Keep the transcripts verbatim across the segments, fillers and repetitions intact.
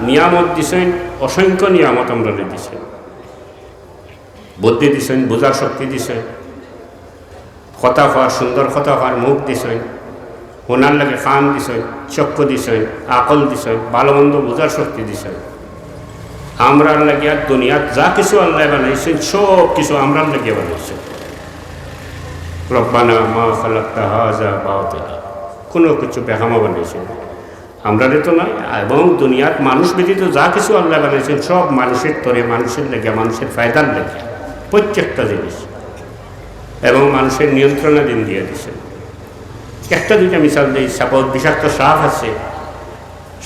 নিয়ামত দিছইন, অসংখ্য নিয়ামত আমরারে দিছইন। বুদ্ধি দিছইন, বুঝার শক্তি দিছইন, কথা কওয়ার, সুন্দর কথা কওয়ার মুখ দিছইন, হুনার লাগি কান দিছইন, চক্ষু দিছইন, আকল দিছইন, ভালো মন্দ বুঝার শক্তি দিছইন। আমরার লাগিয়া দুনিয়াত যা কিছু আল্লায় বানাইছইন, সব কিছু আমরার লাগিয়া বানাইছইন। রব্বানা মা খালাকতা হাযা বাতিলা। কোনো কিছু বেকামে বানাইছইন না। আমরারে তো নায়, এবং দুনিয়াত মানুষ ব্যতীত যা কিছু আল্লায় বানাইছইন, সব মানুষের তরে, মানুষের লাগিয়া, মানুষের ফায়দার লাগিয়া, প্রত্যেকটা জিনিস। এবং মানুষের নিয়ন্ত্রণাধীন দিয়া দিছইন। একটা দুইটা মিসাল দেই, suppose বিষাক্ত সাপ আছে,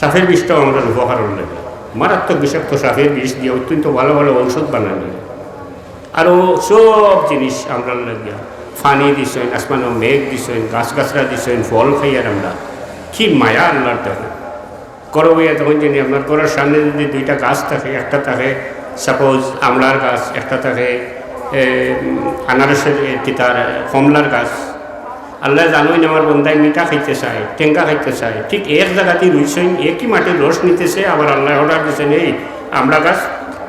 সাপের বিষটাও আমরার উপকারর লাগি। মারাত্মক বিষাক্ত সাপের বিষ দিয়া অত্যন্ত ভালো ভালো ঔষধ বানানি। আরো সব জিনিস আমরার লাগিয়া, পানি দিছইন, আসমানো মেঘ দিছইন, গাছ গাছরা দিছইন, ফল খাইয়ার আমরা। কি মায়া আল্লার দেখো। করো ভাইয়া, তখন জানি আপনার ঘরর সামনে যদি দুইটা গাছ থাকে, একটা থাকে suppose আমলার গাছ, একটা থাকে, এ, উম, আনারসের, এ, কিতার, কমলার গাছ, আল্লায় জানইন আমার বন্দায় মিঠা খাইতে চায়, টেঙ্গা খাইতে চায়, ঠিক এক জাগাতেই রইছইন, একই মাটির রস নিতেছে, আবার আল্লায় order দিছইন, "এই আমলা গাছ,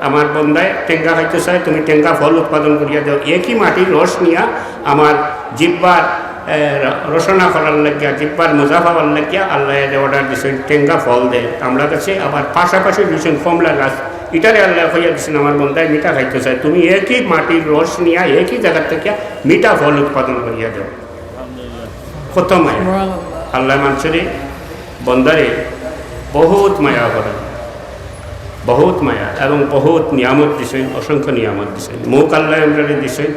আমার বন্দায় টেঙ্গা খাইতে চায়, তুমি টেঙ্গা ফল উৎপাদন করিয়া দেও।" একই মাটির রস নিয়া আমার জিব্বার, এ, র-, রসনা করার লাগিয়া, জিব্বার মজা পাওয়ার লাগিয়া আল্লায় যে order দিছইন, টেঙ্গা ফল দেয় আমলা গাছে, আবার পাশাপাশি রইছইন কমলা গাছ, ইটারে আল্লায় কইয়া দিছইন, "আমার বন্দায় মিঠা খাইতে চায়, তুমি একই মাটির রস নিয়া একই জাগার থাকিয়া মিঠা ফল উৎপাদন করিয়া দেও।" কত মায়া। আল্লায় মানষরে, বন্দারে বহুত মায়া করেন, বহুত মায়া এবং বহুত নিয়ামত দিছইন, অসংখ্য নিয়ামত দিছইন। মুখ আল্লায় আমরারে দিছইন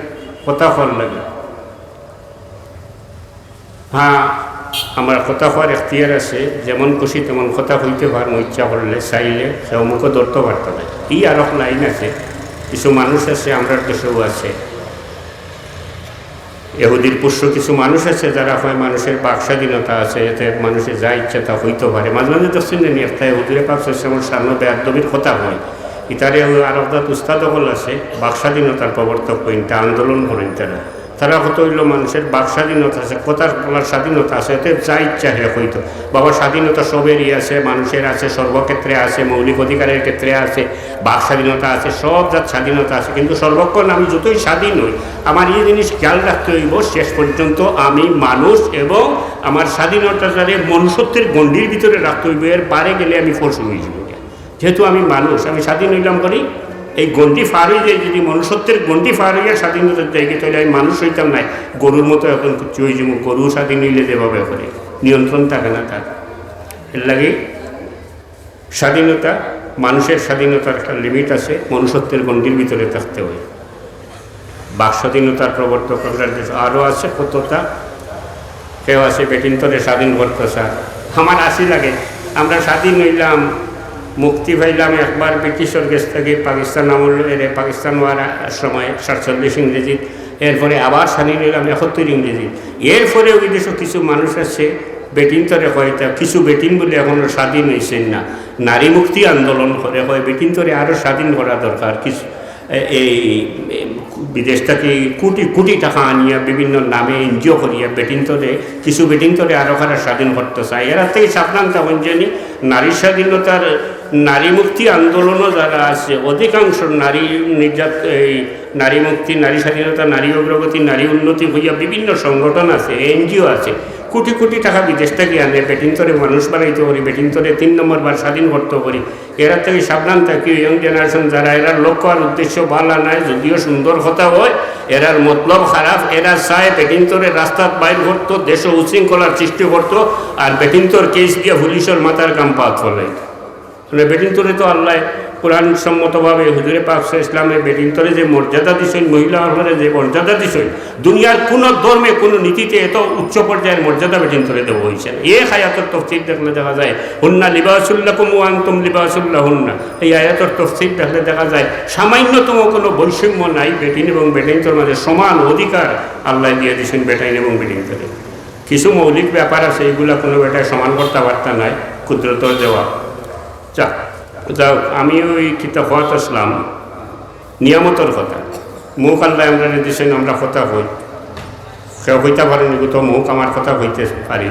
কথা কওয়ার লাগি। হ্যাঁ, আমার কথা কওয়ার এখতিয়ার আছে, যেমন খুশি তেমন কথা কইতে পারমু, ইচ্ছা করলে, চাইলে কেউ মুখো ধরতে পারতো না। ই আরক লাইন আছে, কিছু মানুষ আছে, আমরার দেশেও আছে, এহুদির পুষ্য কিছু মানুষ আছে যারা কয় মানুষের বাক স্বাধীনতা আছে, এতে মানুষে যা ইচ্ছা তা হইতে পারে। মাঝে মাঝে দেখছইন নি একটা হুজুরে পাক সাল্লাল্লাহু আলাইহি ওয়াসাল্লামর শানো বেয়াদবির কথা হয়, ইতারে ওই আরব জাত উস্তাদ অকল আছে, বাক স্বাধীনতার প্রবর্তক কইন, তা আন্দোলন করেন তারা। তারা কত হইল মানুষের বাক স্বাধীনতা আছে, কথা বলার স্বাধীনতা আছে, এতে যা ইচ্ছা হে হইতো। বাবা, স্বাধীনতা সবেরই আছে, মানুষের আছে, সর্বক্ষেত্রে আছে, মৌলিক অধিকারের ক্ষেত্রে আছে, বাক স্বাধীনতা আছে, সব জাত স্বাধীনতা আছে, কিন্তু সর্বক্ষণ আমি যতই স্বাধীন হই, আমার এই জিনিস খেয়াল রাখতে হইব, শেষ পর্যন্ত আমি মানুষ এবং আমার স্বাধীনতাটারে মনুষ্যত্বের গণ্ডির ভিতরে রাখতে হইব, এর বাইরে গেলে আমি পশু হয়ে যাব। যেহেতু আমি মানুষ, আমি স্বাধীন হইলাম করি, এই গণ্ডি পার হয়ে যায়, যদি মনুষ্যত্বের গণ্ডি পার হইয়া স্বাধীনতার জায়গায়, তাহলে আমি মানুষ হইতাম নাই, গরুর মতো এখন কিছু হয়ে যাবো। গরু স্বাধীন হইলে যেভাবে করে, নিয়ন্ত্রণ থাকে না তার। এর লাগে স্বাধীনতা, মানুষের স্বাধীনতার একটা লিমিট আছে, মনুষ্যত্বের গণ্ডির ভিতরে থাকতে হয়। বাক স্বাধীনতার প্রবর্তক আমরার দেশো আরও আছে কততা। কেউ আছে বেটিন্তরে স্বাধীন করতে চায়। আমার হাসি লাগে, আমরা স্বাধীন হইলাম, মুক্তি পাইলাম একবার ব্রিটিশর গেছ থাকি, পাকিস্তান আমল, এরে পাকিস্তান হওয়ার সময় সাতচল্লিশ ইংরেজিত, এরপরে আবার স্বাধীন হইলাম একাত্তর ইংরেজিত। এরপরে ওই দেশো কিছু মানুষ আছে, বেটিন্তরে কয়, তা কিছু বেটিন বলে এখনো স্বাধীন হইছেন না। নারী মুক্তি আন্দোলন করে, কয় বেটিন্তরে আরো স্বাধীন করা দরকার। কিছু এ-, এই, এ, বিদেশ থাকি কোটি কোটি টাকা আনিয়া বিভিন্ন নামে এনজিও করিয়া বেটিন্তরে, কিছু বেটিন্তরে আরো কারা স্বাধীন করতে চায়। এরা থেকে সাবধান থাকুন, জানি নারী স্বাধীনতার, নারী মুক্তি আন্দোলনও যারা আছে, অধিকাংশ নারী নির্যাত-, এই নারী মুক্তি, নারী স্বাধীনতা, নারী অগ্রগতি, নারী উন্নতি হইয়া বিভিন্ন সংগঠন আছে, এনজিও আছে, কোটি কোটি টাকা বিদেশ থাকি আনে, বেটিন্তরে মানুষ বানাইতে করি, বেটিন্তরে তিন নম্বর বার স্বাধীন করতে করি। এরা থেকে সাবধান থাকি, young generation যারা, এরার লক্ষ্য আর উদ্দেশ্য ভালা নাই, যদিও সুন্দর কথা হয়, এরার মতলব খারাপ। এরা চায় বেটিন্তরে রাস্তাত বাইর করতো, দেশো উশৃঙ্খলার সৃষ্টি করতো, আর বেটিন্তর কেস দিয়া পুলিশর মাথার ঘাম পাত ফেলাইতো। মানে বেটিন্তরে তো আল্লায় কোরআন সম্মতভাবে হুজুরে পাক সাল্লাল্লাহু আলাইহি ওয়াসাল্লামে বেটিন্তরে যে মর্যাদা দিছইন, মহিলা অকলরে যে মর্যাদা দিছইন, দুনিয়ার কোনো ধর্মে, কোনো নীতিতে এত উচ্চ পর্যায়ের মর্যাদা বেটিন্তরে দেওয়া হইছে না। এই আয়াতর তফসির দেখলে দেখা যায়, "হুন্না লিবাসুল লাকুম ওয়া আনতুম লিবাসুল লাহুন্না।" এই আয়াতর তফসির দেখলে দেখা যায়, সামান্যতম কোনো বৈষম্য নাই, বেটিন এবং বেটিন্তর মাঝে সমান অধিকার আল্লায় দিয়া দিছইন বেটাইন এবং বেটিন্তরে। কিছু মৌলিক ব্যাপার আছে, এইগুলা কোনো বেটায় সমান করতে পারতা নাই, কুদরতর দেওয়া। যাক, যাক, আমি ওই কিতা কওয়াত আসলাম, নিয়ামতর কথা। মুখ আল্লায় আমরারে দিছইন, আমরা কথা কই। কেউ কইতা পারেনি, কত মুখ আমার কথা কইতে পারি।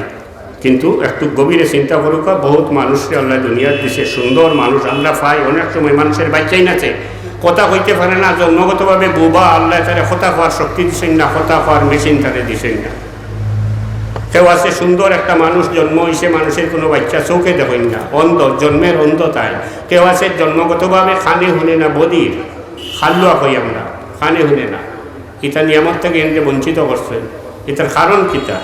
কিন্তু একটু গভীরে চিন্তা করুক্কা, বহুত মানুষরে আল্লায় দুনিয়াত দিছে, সুন্দর মানুষ আমরা পাই, অনেক সময় মানুষের বাচ্চাই নাচে, কথা কইতে পারে না, জন্মগতভাবে বোবা, আল্লায় তারে কথা কওয়ার শক্তি দিছইন না, কথা কওয়ার মেশিন তারে দিছইন না। কেউ আছে সুন্দর একটা মানুষ জন্ম হইছে, মানুষের কোনো বাচ্চা চোখে দেখইন না, অন্ধ, জন্মের অন্ধ তাই। কেউ আছে জন্মগতভাবে কানে হুনে না, বধির, কাল্লুয়া কই আমরা, কানে হুনে না। ইতা নিয়ামত থাকি এনরে বঞ্চিত করছে, ইতার কারণ কিতা?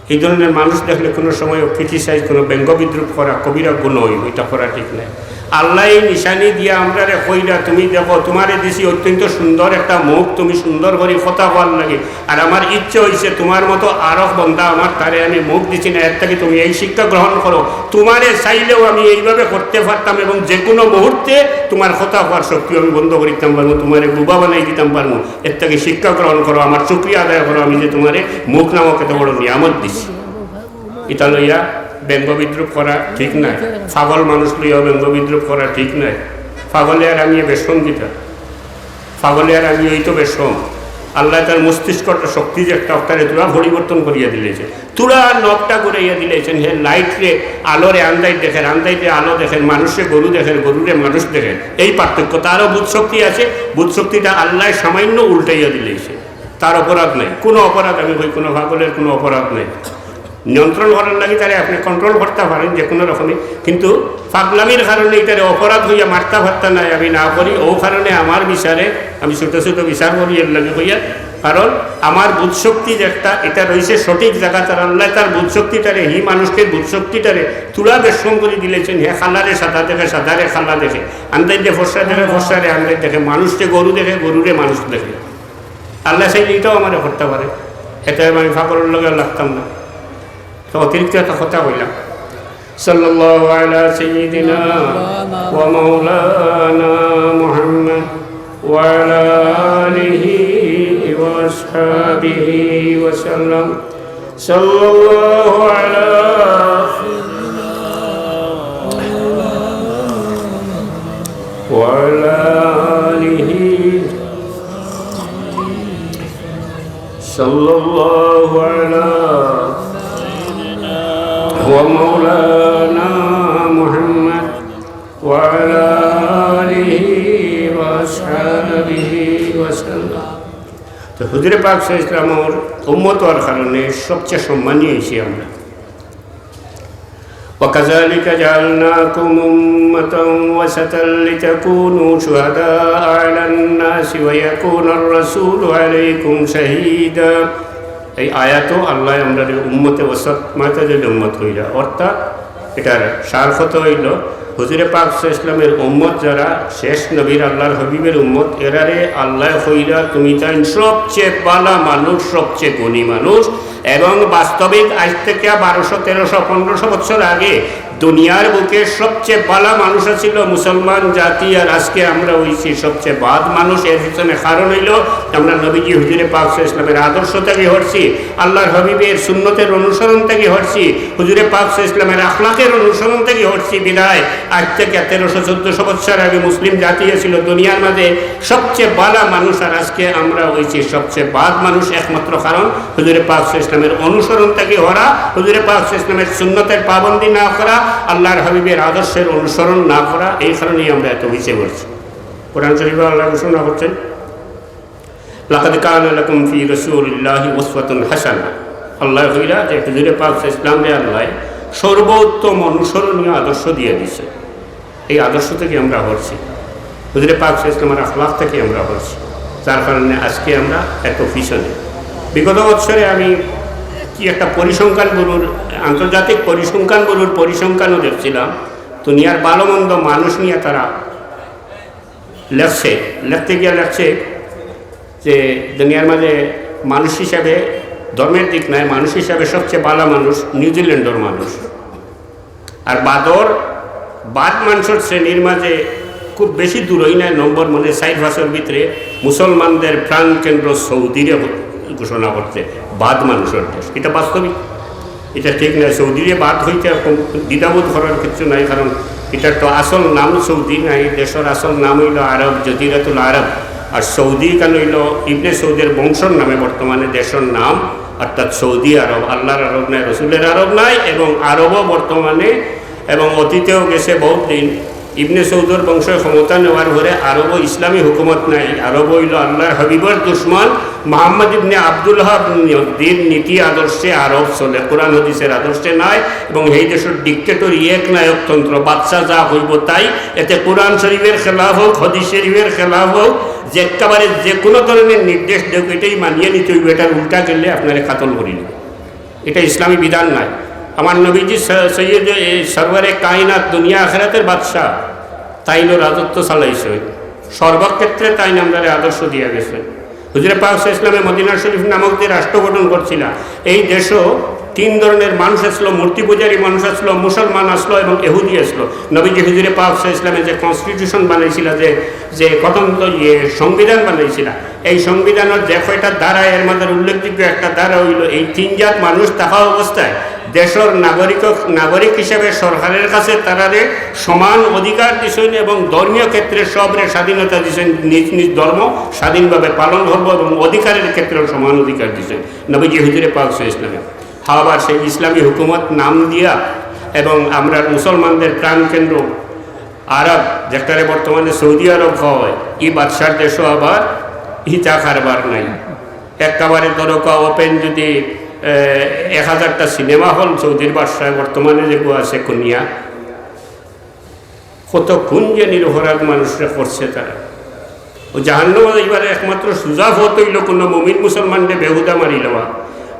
এই ধরনের মানুষ দেখলে কোনো সময় criticize, কোনো ব্যঙ্গ বিদ্রুপ করা কবিরা গুনাহ অইবো, ইটা করা ঠিক নায়। আল্লায় এই নিশানি দিয়া আমরারে কইরা, "তুমি দেখো, তুমারে দিছি অত্যন্ত সুন্দর একটা মুখ, তুমি সুন্দর করি কথা কওয়ার লাগি, আর আমার ইচ্ছা হইছে তুমার মতো আরক বন্দা আমার, তারে আমি মুখ দিছি না, এর থাকি তুমি এই শিক্ষা গ্রহণ করো। তুমারে চাইলেও আমি এইভাবে করতে পারতাম এবং যে কোনো মুহূর্তে তুমার কথা কওয়ার শক্তিও আমি বন্ধ করিতাম পারমু, তুমারে বোবা বানাই দিতাম পারমু। এর থাকি শিক্ষা গ্রহণ করো, আমার শুকরিয়া আদায় করো, আমি যে তুমারে মুখ নামক এত বড় নিয়ামত দিছি।" ইতা লইয়া ব্যঙ্গ বিদ্রুপ করা ঠিক নায়। পাগল মানুষ লইয়াও ব্যঙ্গ বিদ্রুপ করা ঠিক নায়। পাগলে আর আমি বেশকম কিতা? পাগলে আর আমি ওই তো বেশকম। আল্লায় তার মস্তিষ্কর শক্তি যে একটা, অটারে থুড়া পরিবর্তন করিয়া দিলাইছে, থুড়া নবটা ঘুরাইয়া দিলাইছেন। হে লাইটরে, আলোরে আন্দাইর দেখের, আন্দাইরে আলো দেখের, মানুষরে গরু দেখের, গরুরে মানুষ দেখের, এই পার্থক্য। তারও বুধ শক্তি আছে, বুধ শক্তিটা আল্লায় সামান্য উল্টাইয়া দিলাইছে। তার অপরাধ নাই, কোনো অপরাধ, আমি কই, কোনো পাগলের কোনো অপরাধ নাই। নিয়ন্ত্রণ করার লাগি তারে আপনি কন্ট্রোল করতা পারেন যে কোনো রকমে, কিন্তু পাগলামির কারণে ইতারে অপরাধ হইয়া মারতা পারতা নায়, আমি না করি। ও কারণে আমার বিচারে আমি ছোট ছোট বিচার করি এর লাগি কইয়া, কারণ আমার বুধ শক্তি যেটা, এটা রইছে সঠিক জায়গা। তার আল্লায় তার বুধ শক্তিটারে, হি মানুষটির বুধ শক্তিটারে থুড়া বেশকম করি দিলাইছেন। হে কালারে সাদা দেখে, সাদারে কালা দেখে, আন্দাইরে ফর্সা দেখে, ফর্সারে আন্দাইর দেখে, মানুষরে গরু দেখে, গরুরে মানুষ দেখে। আল্লায় চাইলে ইটাও আমারে করতা পারে, এতে আমি পাগলর লগে লাগতাম না। তো অতিরিক্ত একটা কথা কইলাম। সাল্লাল্লাহু আলা সাইয়্যিদিনা ওয়া মাওলানা মুহাম্মদ ওয়া আলা আলিহি ওয়া আসহাবিহি ওয়া সাল্লাম। সাল্লাল্লাহু আলা ওয়া আলা আলিহি সাল্লাল্লাহু আলা ওয়া মাওলানা মুহাম্মদ ওয়া আলা আলিহি ওয়া আসহাবিহি ওয়া সাল্লাম। তো হুজুরে পাক সাল্লাল্লাহু আলাইহি ওয়াসাল্লামর উম্মত হওয়ার কারণে সবচেয়ে সম্মানী হইছি আমরা। وكذلك جعلناكم أمة وسطا لتكونوا شهداء على الناس ويكون الرسول عليكم شهيدا। এই আয়াতও আল্লায় আমরারে উম্মতে ওয়াসাত, মুতাদিল উম্মত কইরা। অর্থাৎ এটার সার কথা হইল, হুজুরে পাক সাল্লাল্লাহু আলাইহি ওয়াসাল্লামের উম্মত যারা, শেষ নবীর, আল্লাহর হাবিবের উম্মত, এরারে আল্লায় কইরা তুমি তাইন সবচেয়ে বালা মানুষ, সবচেয়ে গুণী মানুষ। এবং বাস্তবিক আজ থেকে বারোশো, তেরোশো, পনেরোশো বছর আগে দুনিয়ার বুকে সবচেয়ে বালা মানুষ আছিল মুসলমান জাতি, আর আজকে আমরা হইছি সবচেয়ে বাদ মানুষ। এর পিছনে কারণ হইল আমরা নবীজি হুজুরে পাক সাল্লাল্লাহু আলাইহি ওয়াসাল্লামের আদর্শ থাকি হরছি, আল্লাহর হাবিবের সুন্নতের অনুসরণ থাকি হরছি, হুজুরে পাক সাল্লাল্লাহু আলাইহি ওয়াসাল্লামের আখলাকের অনুসরণ থাকি হরছি। বিদায় আজ থেকে তেরোশো চোদ্দশো বছর আগে মুসলিম জাতি আছিল দুনিয়ার মাঝে সবচেয়ে বালা মানুষ, আর আজকে আমরা হইছি সবচেয়ে বাদ মানুষ। একমাত্র কারণ হুজুরে পাক সাল্লাল্লাহু আলাইহি ওয়াসাল্লামের অনুসরণ থাকি হরা, হুজুরে পাক সাল্লাল্লাহু আলাইহি ওয়াসাল্লামের সুন্নতের পাবন্দি না করা, আল্লাহর হাবিবের আদর্শের অনুসরণ না করা, এই কারণেই আমরা এত পিছে পড়ছি। কোরআন শরীফে আল্লাহ ঘোষণা করছেন, "লাকাদ কানা লাকুম ফি রাসূলিল্লাহি উসওয়াতুন হাসানাহ।" আল্লায় কইরা যে হুজুরে পাক সাল্লাল্লাহু আলাইহি ওয়াসাল্লামরে আল্লায় সর্বোত্তম অনুসরণীয় আদর্শ দিয়া দিছে। এই আদর্শ থাকি আমরা হরছি, হুজুরে পাক সাল্লাল্লাহু আলাইহি ওয়াসাল্লামের আখলাক থাকি আমরা হরছি, যার কারণে আজকে আমরা এত পিছনে। বিগত বছরে আমি কি একটা পরিসংখ্যান ব্যুরোর, আন্তর্জাতিক পরিসংখ্যান ব্যুরোর পরিসংখ্যানও দেখছিলাম, দুনিয়ার ভালো মন্দ মানুষ নিয়া তারা লেখছে, লেখতে গিয়া লেখছে যে দুনিয়ার মাঝে মানুষ হিসাবে, ধর্মের দিক নায়, মানুষ হিসাবে সবচেয়ে বালা মানুষ নিউজিল্যান্ডর মানুষ। আর বাদর, বাদ মানুষর শ্রেণীর মাঝে খুব বেশি দূরই নায় নম্বর, মানে চাইর পাঁচর ভিতরে মুসলমানদের প্রাণকেন্দ্র সৌদিরে ঘোষণা করছে বাদ মানুষর দেশ। এটা বাস্তবিক, এটা ঠিক নায়। সৌদিরে বাদ হইতে এখন দ্বিধাবোধ করার কিছু নাই, কারণ এটার তো আসল নাম সৌদি নায়, দেশর আসল নাম হইল আরব, জজিরাতুল আরব। আর সৌদি কান হইল ইবনে সৌদের বংশর নামে বর্তমানে দেশর নাম। অর্থাৎ সৌদি আরব আল্লাহর আরব নাই, রসুলের আরব নাই, এবং আরবও বর্তমানে এবং অতীতেও গেছে বহুত দিন। ইবনে সৌদর বংশ ক্ষমতা নেওয়ার পরে আরবও ইসলামী হুকুমত নাই। আরব অইল আল্লাহর হাবিবর দুশমন। মোহাম্মদ ইবনে আব্দুল ওয়াহাবর নীতি আদর্শে আরব চলে, কোরআন হাদিসের আদর্শে নাই। এবং এই দেশের ডিক্টেটরি, একনায়কতন্ত্র, বাদশা যা কইব তাই। এতে কোরআন শরীফের খেলাফ হোক, হাদিস শরীফের খেলাফ হোক, যে একেবারে যে কোনো ধরনের নির্দেশ দেখ, এটাই মানিয়ে নিতে হইবে। এটার উল্টা গেলে আপনারে কাতল করি নিব। এটা ইসলামী বিধান নাই। আমার নবীজি স-, সৈয়দ, এ, সরওয়ারে কায়নাত, দুনিয়া আখেরাতের বাদশা, তাইনও রাজত্ব চালাইছে। সর্বক্ষেত্রে তাইন আমরারে আদর্শ দিয়া গেছে। হুজুরে পাক সাল্লাল্লাহু আলাইহি ওয়াসাল্লামে মদিনা শরীফ নামক যে রাষ্ট্র গঠন করছিলা, এই দেশও তিন ধরনের মানুষ আসলো: মূর্তি পূজারী মানুষ আসলো, মুসলমান আসলো এবং এহুদি আসলো। নবীজি হুজুরে পাক সাল্লাল্লাহু আলাইহি ওয়াসাল্লামে যে কনস্টিটিউশন বানাইছিলা, যে, যে গঠন, ইয়ে, সংবিধান বানাইছিলা, এই সংবিধানের যে কয়টা ধারা, এর মধ্যে উল্লেখযোগ্য একটা ধারা হইল, এই তিন জাত মানুষ থাকা অবস্থায় দেশের নাগরিক, নাগরিক হিসেবে সরকারের কাছে তারারে সমান অধিকার দিছেন এবং ধর্মীয় ক্ষেত্রে সবরে স্বাধীনতা দিছেন, নিজ নিজ ধর্ম স্বাধীনভাবে পালন করবো এবং অধিকারের ক্ষেত্রেও সমান অধিকার দিছেন নবীজি হুজুরে পাক সাল্লাল্লাহু আলাইহি ওয়াসাল্লামে। আবার সেই ইসলামী হুকুমত নাম দিয়া এবং আমরা মুসলমানদের প্রাণকেন্দ্র আরব, যেটারে বর্তমানে সৌদি আরব কওয়া হয়, এই বাদশার দেশও আবার ইতা কারবার নাই। একেবারে ধরো কা ওপেন যদি, এ, এক হাজারটা সিনেমা হল সৌদির বাদশায় বর্তমানে যেগু আছে কুনিয়া, কত খুন যে নিরপরাধ মানুষরে করছে তারা। ও জাহান্নামো যাইবার একমাত্র সুজা পথ হইল কোনো মুমিন মুসলমানরে বেহুদা মারি লওয়া।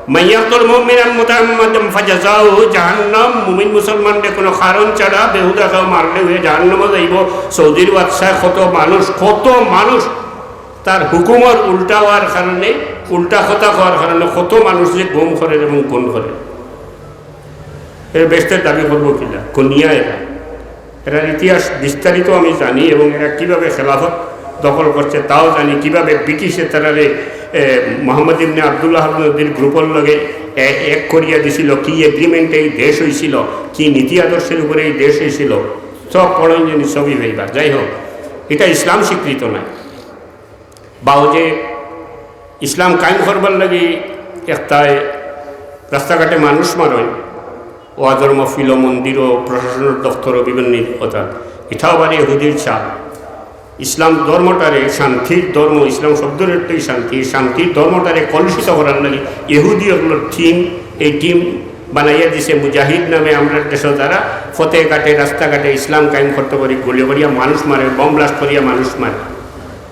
মাইয়াতুল মুমিনান মুতাআম্মাদান ফাজাযাউহু জাহান্নাম। মুমিন মুসলমানরে কোনো কারণ ছাড়া বেহুদা কেউ মারলে হয়ে জাহান্নামো যাইব। সৌদির বাদশায় কত মানুষ, কত মানুষ তার হুকুমর উল্টা হওয়ার কারণে, উল্টা কথা কওয়ার কারণে কত মানুষ যে গুম করে এবং খুন করে। এর বেহেশতের দাবি করবো কিনা? কুনিয়া এরা। এরার ইতিহাস বিস্তারিত আমি জানি এবং এরা কিভাবে খেলাফত দখল করছে তাও জানি, কিভাবে ব্রিটিশে তারারে, এ, মোহাম্মদ ইবনে আব্দুল্লাহ নদীর গ্রুপর লগে এ-, এক করিয়া দিছিল, কি এগ্রিমেন্টে এই দেশ হইছিল, কি নীতি আদর্শের উপরে এই দেশ হইছিল, সব পড়েন জানি, সবই হইবা। যাই হোক, এটা ইসলাম স্বীকৃত নাই। বাউজে ইসলাম কায়েম করবার লাগি একটায় রাস্তাঘাটে মানুষ মারয়, ওয়াজর মহফিল, মন্দির ও প্রশাসনের দপ্তর ও বিভিন্ন কথা। এটাও বাড়ি ইহুদির চাল। ইসলাম ধর্মটারে শান্তির ধর্ম, ইসলাম শব্দর অর্থই শান্তি, শান্তির ধর্মটারে কলুষিত করার লাগি ইহুদি অকলর টিম, এই টিম বানাইয়া দিছে মুজাহিদ নামে। আমরা দেশে যারা পথে ঘাটে রাস্তাঘাটে ইসলাম কায়েম করতে করি, গুলি করিয়া মানুষ মারে, বোম ব্লাস্ট করিয়া মানুষ মারে।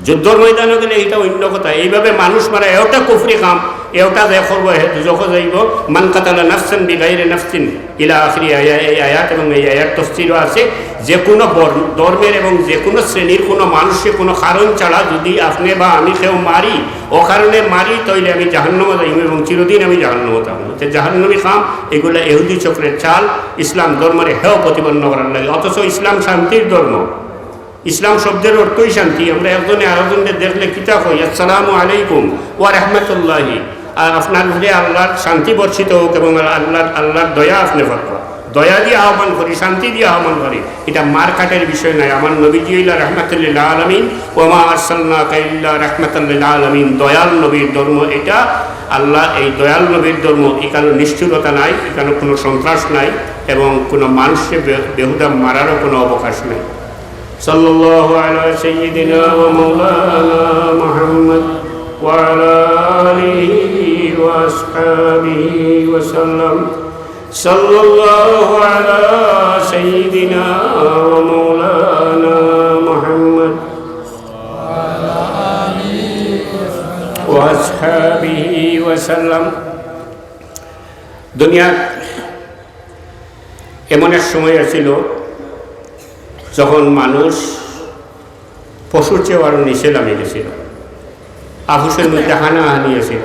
যুদ্ধর ময়দানে গেলে এটা অন্য কথা। এইভাবে মানুষ মারা এটা কুফরি কাম, এটা যে করবো হে দুজখো যাইব। মান কাতালা নাফসান বিগাইরি নাফসিন ইলা আখিরি আয়া-, এই আয়াত এবং এই আয়াত তফসিরও আছে, যে কোনো বর্ণ, ধর্মের এবং যে কোনো শ্রেণীর কোনো মানুষকে কোনো কারণ ছাড়া যদি আপনি বা আমি কেউ মারি, অকারণে মারি, তাইলে আমি জাহান্নামে যাইব এবং চিরদিন আমি জাহান্নামে থাকবো। তো জাহান্নামী কাম এগুলা ইহুদি চক্রের চাল, ইসলাম ধর্মরে হেয় প্রতিপন্ন করার লাগে। অথচ ইসলাম শান্তির ধর্ম। ইসলাম শব্দের অর্থই শান্তি। আমরা একজনে আরেকজনকে দেখলে কিতা কই? আসসালামু আলাইকুম ওয়া রাহমাতুল্লাহি। আর আপনার উপরে আল্লাহর শান্তি বর্ষিত হোক এবং আল্লাহর, আল্লাহর দয়া আপনি পাক। দয়া দিয়ে আহ্বান করি, শান্তি দিয়ে আহ্বান করি। এটা মারকাটের বিষয় নয়। আমার নবীজি হইলা রাহমাতুল্লিল আলামিন, ওয়া মা আরসালনাকা ইল্লা রাহমাতাল লিল আলামিন। দয়াল নবীর ধর্ম এটা। আল্লাহ এই দয়াল নবীর ধর্ম, এখানে নিষ্ঠুরতা নাই, এখানে কোনো সন্ত্রাস নাই এবং কোনো মানুষকে বে-, বেহুদা মারারও কোনো অবকাশ নেই। صلى الله على سيدنا ومولانا محمد وعلى آله وأصحابه وسلم. صلى الله على سيدنا ومولانا محمد وأصحابه وسلم. দুনিয়ার এমন এক সময় আছিল, যখন মানুষ পশুর চেয়েও আরো নিচে লামি গেছিল। আফুসের মধ্যে হানাহানি আছিল,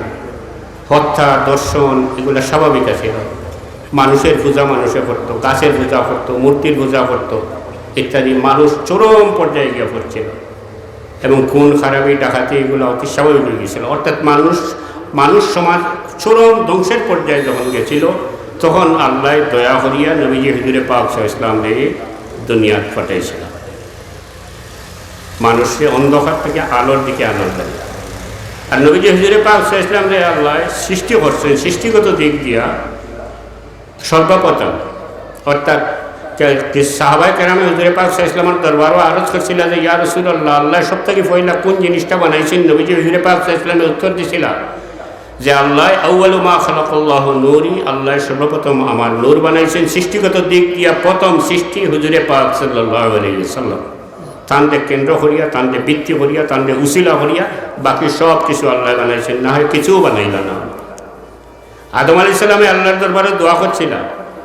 হত্যা, ধর্ষণ, এগুলা স্বাভাবিক আছিল। মানুষের পূজা মানুষে করত, গাছের পূজা করত, মূর্তির পূজা করত ইত্যাদি। মানুষ চরম পর্যায়ে গিয়া পড়ছিল এবং খুন, খারাপি, ডাকাতি এগুলা অতি স্বাভাবিক হয়ে গেছিল। অর্থাৎ মানুষ, মানুষ সমাজ চরম ধ্বংসের পর্যায়ে যখন গেছিল, তখন আল্লাহ দয়া করিয়া নবীজি হুজুরে পাক সাল্লাল্লাহু আলাইহি ওয়াসাল্লামরে দুনিয়াত পাঠাইছিলেন। মানুষকে অন্ধকার থেকে আলোর দিকে আনার জন্য। আর নবীজি হুজুরে পাক সাল্লাল্লাহু আলাইহি ওয়াসাল্লামরে আল্লায় সৃষ্টি করছইন, সৃষ্টিগত দিক দিয়া সর্বপ্রথম। অর্থাৎ কে-, কি সাহাবায়ে কেরামে হুজুরে পাক সাল্লাল্লাহু আলাইহি ওয়াসাল্লামর দরবারো আরজ করছিলা যে, "ইয়া রাসূলুল্লাহ, আল্লায় সব থাকি পয়লা কুন জিনিসটা বানাইছইন?" নবীজি হুজুরে পাক সাল্লাল্লাহু আলাইহি ওয়াসাল্লামে উত্তর দিছিলা যে, "আল্লায় আউয়ালু মা খালাকাল্লাহু নূরি, আল্লায় সর্বপ্রথম আমার নূর বানাইছইন।" সৃষ্টিগত দিক দিয়া প্রথম সৃষ্টি হুজুরে পাক সাল্লাল্লাহু আলাইহি ওয়াসাল্লাম। তানরে কেন্দ্র করিয়া, তানরে ভিত্তি করিয়া, তানরে উসিলা করিয়া বাকি সব কিছু আল্লায় বানাইছইন, না হয় কিছুও বানাইলা না। আদম আলাইহিস সালামে আল্লাহর দরবারে দোয়া করছিলা,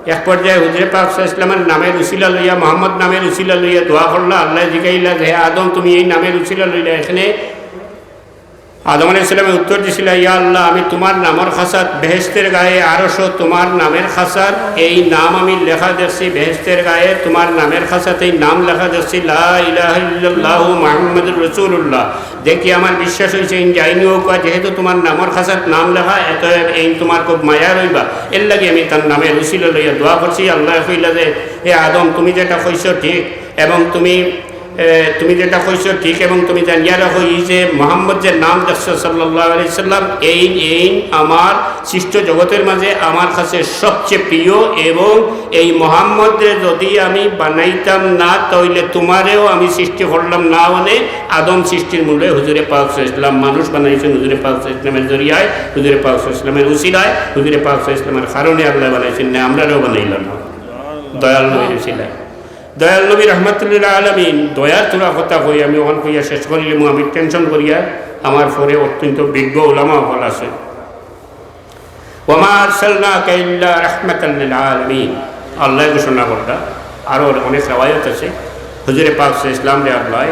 এক পর্যায়ে হুজুরে পাক সাল্লাল্লাহু আলাইহি ওয়াসাল্লামের নামের উসিলা লইয়া, মোহাম্মদ নামের উসিলা লইয়া দোয়া করলা। আল্লায় জিগাইলা যে, "হে আদম, তুমি এই নামের উসিলা লইলা, এখানে" আদম আলাইহিস সালামে উত্তর দিছিলা, "ইয়া আল্লাহ, আমি তুমার নামর খাসাত বেহেশতের গায়ে আরশো তুমার নামের খাসাত, এই নাম আমি লেখা দেখছি বেহেশতের গায়ে, তুমার নামের খাসাত এই নাম লেখা দেখছি, লা ইলাহা ইল্লাল্লাহু মুহাম্মাদুর রাসূলুল্লাহ। দেখি আমার বিশ্বাস অইছে, এইন যাইন অউক, যেহেতু তুমার নামর খাসাত নাম লেখা, অতএব এইন তুমার খুব মায়ার অইবা, এর লাগি আমি তার নামের উসিলা লইয়া দোয়া করছি।" আল্লায় কইলা যে, "হে আদম, তুমি যেটা কইছো ঠিক, এবং তুমি, এ, তুমি যেটা কইছো ঠিক, এবং তুমি জানিয়া রাখো, এই যে মোহাম্মদ যে নাম দেখছো সাল্লাল্লাহু আলাইহি সাল্লাম, এইন, এইন আমার সৃষ্ট জগতের মাঝে আমার কাছে সবচেয়ে প্রিয়, এবং এই মোহাম্মদরে যদি আমি বানাইতাম না, তাইলে তুমারেও আমি সৃষ্টি করলাম না।" মানে আদম সৃষ্টির মূলে হুজুরে পাক সাল্লাল্লাহু আলাইহি ওয়াসাল্লাম, মানুষ বানাইছইন হুজুরে পাক সাল্লাল্লাহু আলাইহি ওয়াসাল্লামের জরিয়ায়, হুজুরে পাক সাল্লাল্লাহু আলাইহি ওয়াসাল্লামের উসিলায়, হুজুরে পাক সাল্লাল্লাহু আলাইহি ওয়াসাল্লামের কারণে আল্লায় বানাইলা না, দয়াল নবীর উসিলায়। দয়াল নবী রাহমাতুল্লিল আলামিন, দয়ার থুড়া কথা কই, আমি অখান কইয়া শেষ করিলিমু, আমি টেনশন করিয়া, আমার পরে অত্যন্ত বিজ্ঞ উলামা অকল আছে। "ওয়া মা আরসালনাকা ইল্লা রাহমাতাল লিল আলামিন", আল্লায় ঘোষণা করলা। আরো অনেক রেওয়ায়ত আছে, হুজুরে পাক সাল্লাল্লাহু আলাইহি ওয়াসাল্লামরে আল্লায়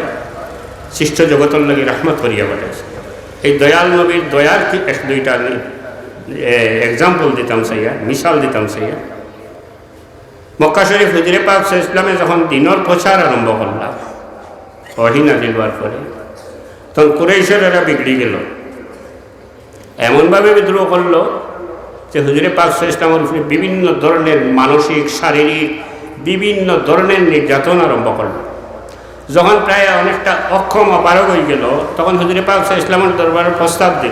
সৃষ্ট জগতর লাগি রহমত করিয়া পাঠাইছে। এই দয়াল নবীর দয়ার কি এক দুইটা আমি, এ, এক্সাম্পল দিতাম চাইয়া, মিসাল দিতাম চাইয়া। মক্কা শরীফ হুজুরে পাক সাল্লাল্লাহু আলাইহি ওয়াসাল্লামে যখন দ্বীনর প্রচার আরম্ভ করলা, ওহী নাজিল হওয়ার পরে, তখন কুরাইশর এরা বিগড়ি গেল, এমনভাবে বিদ্রোহ করলো যে হুজুরে পাক সাল্লাল্লাহু আলাইহি ওয়াসাল্লামর উপরে বিভিন্ন ধরনের মানসিক, শারীরিক, বিভিন্ন ধরনের নির্যাতন আরম্ভ করলো। যখন প্রায় অনেকটা অক্ষম অপারগ হয়ে গেল, তখন হুজুরে পাক সাল্লাল্লাহু আলাইহি ওয়াসাল্লামর দরবারে প্রস্তাব দিল,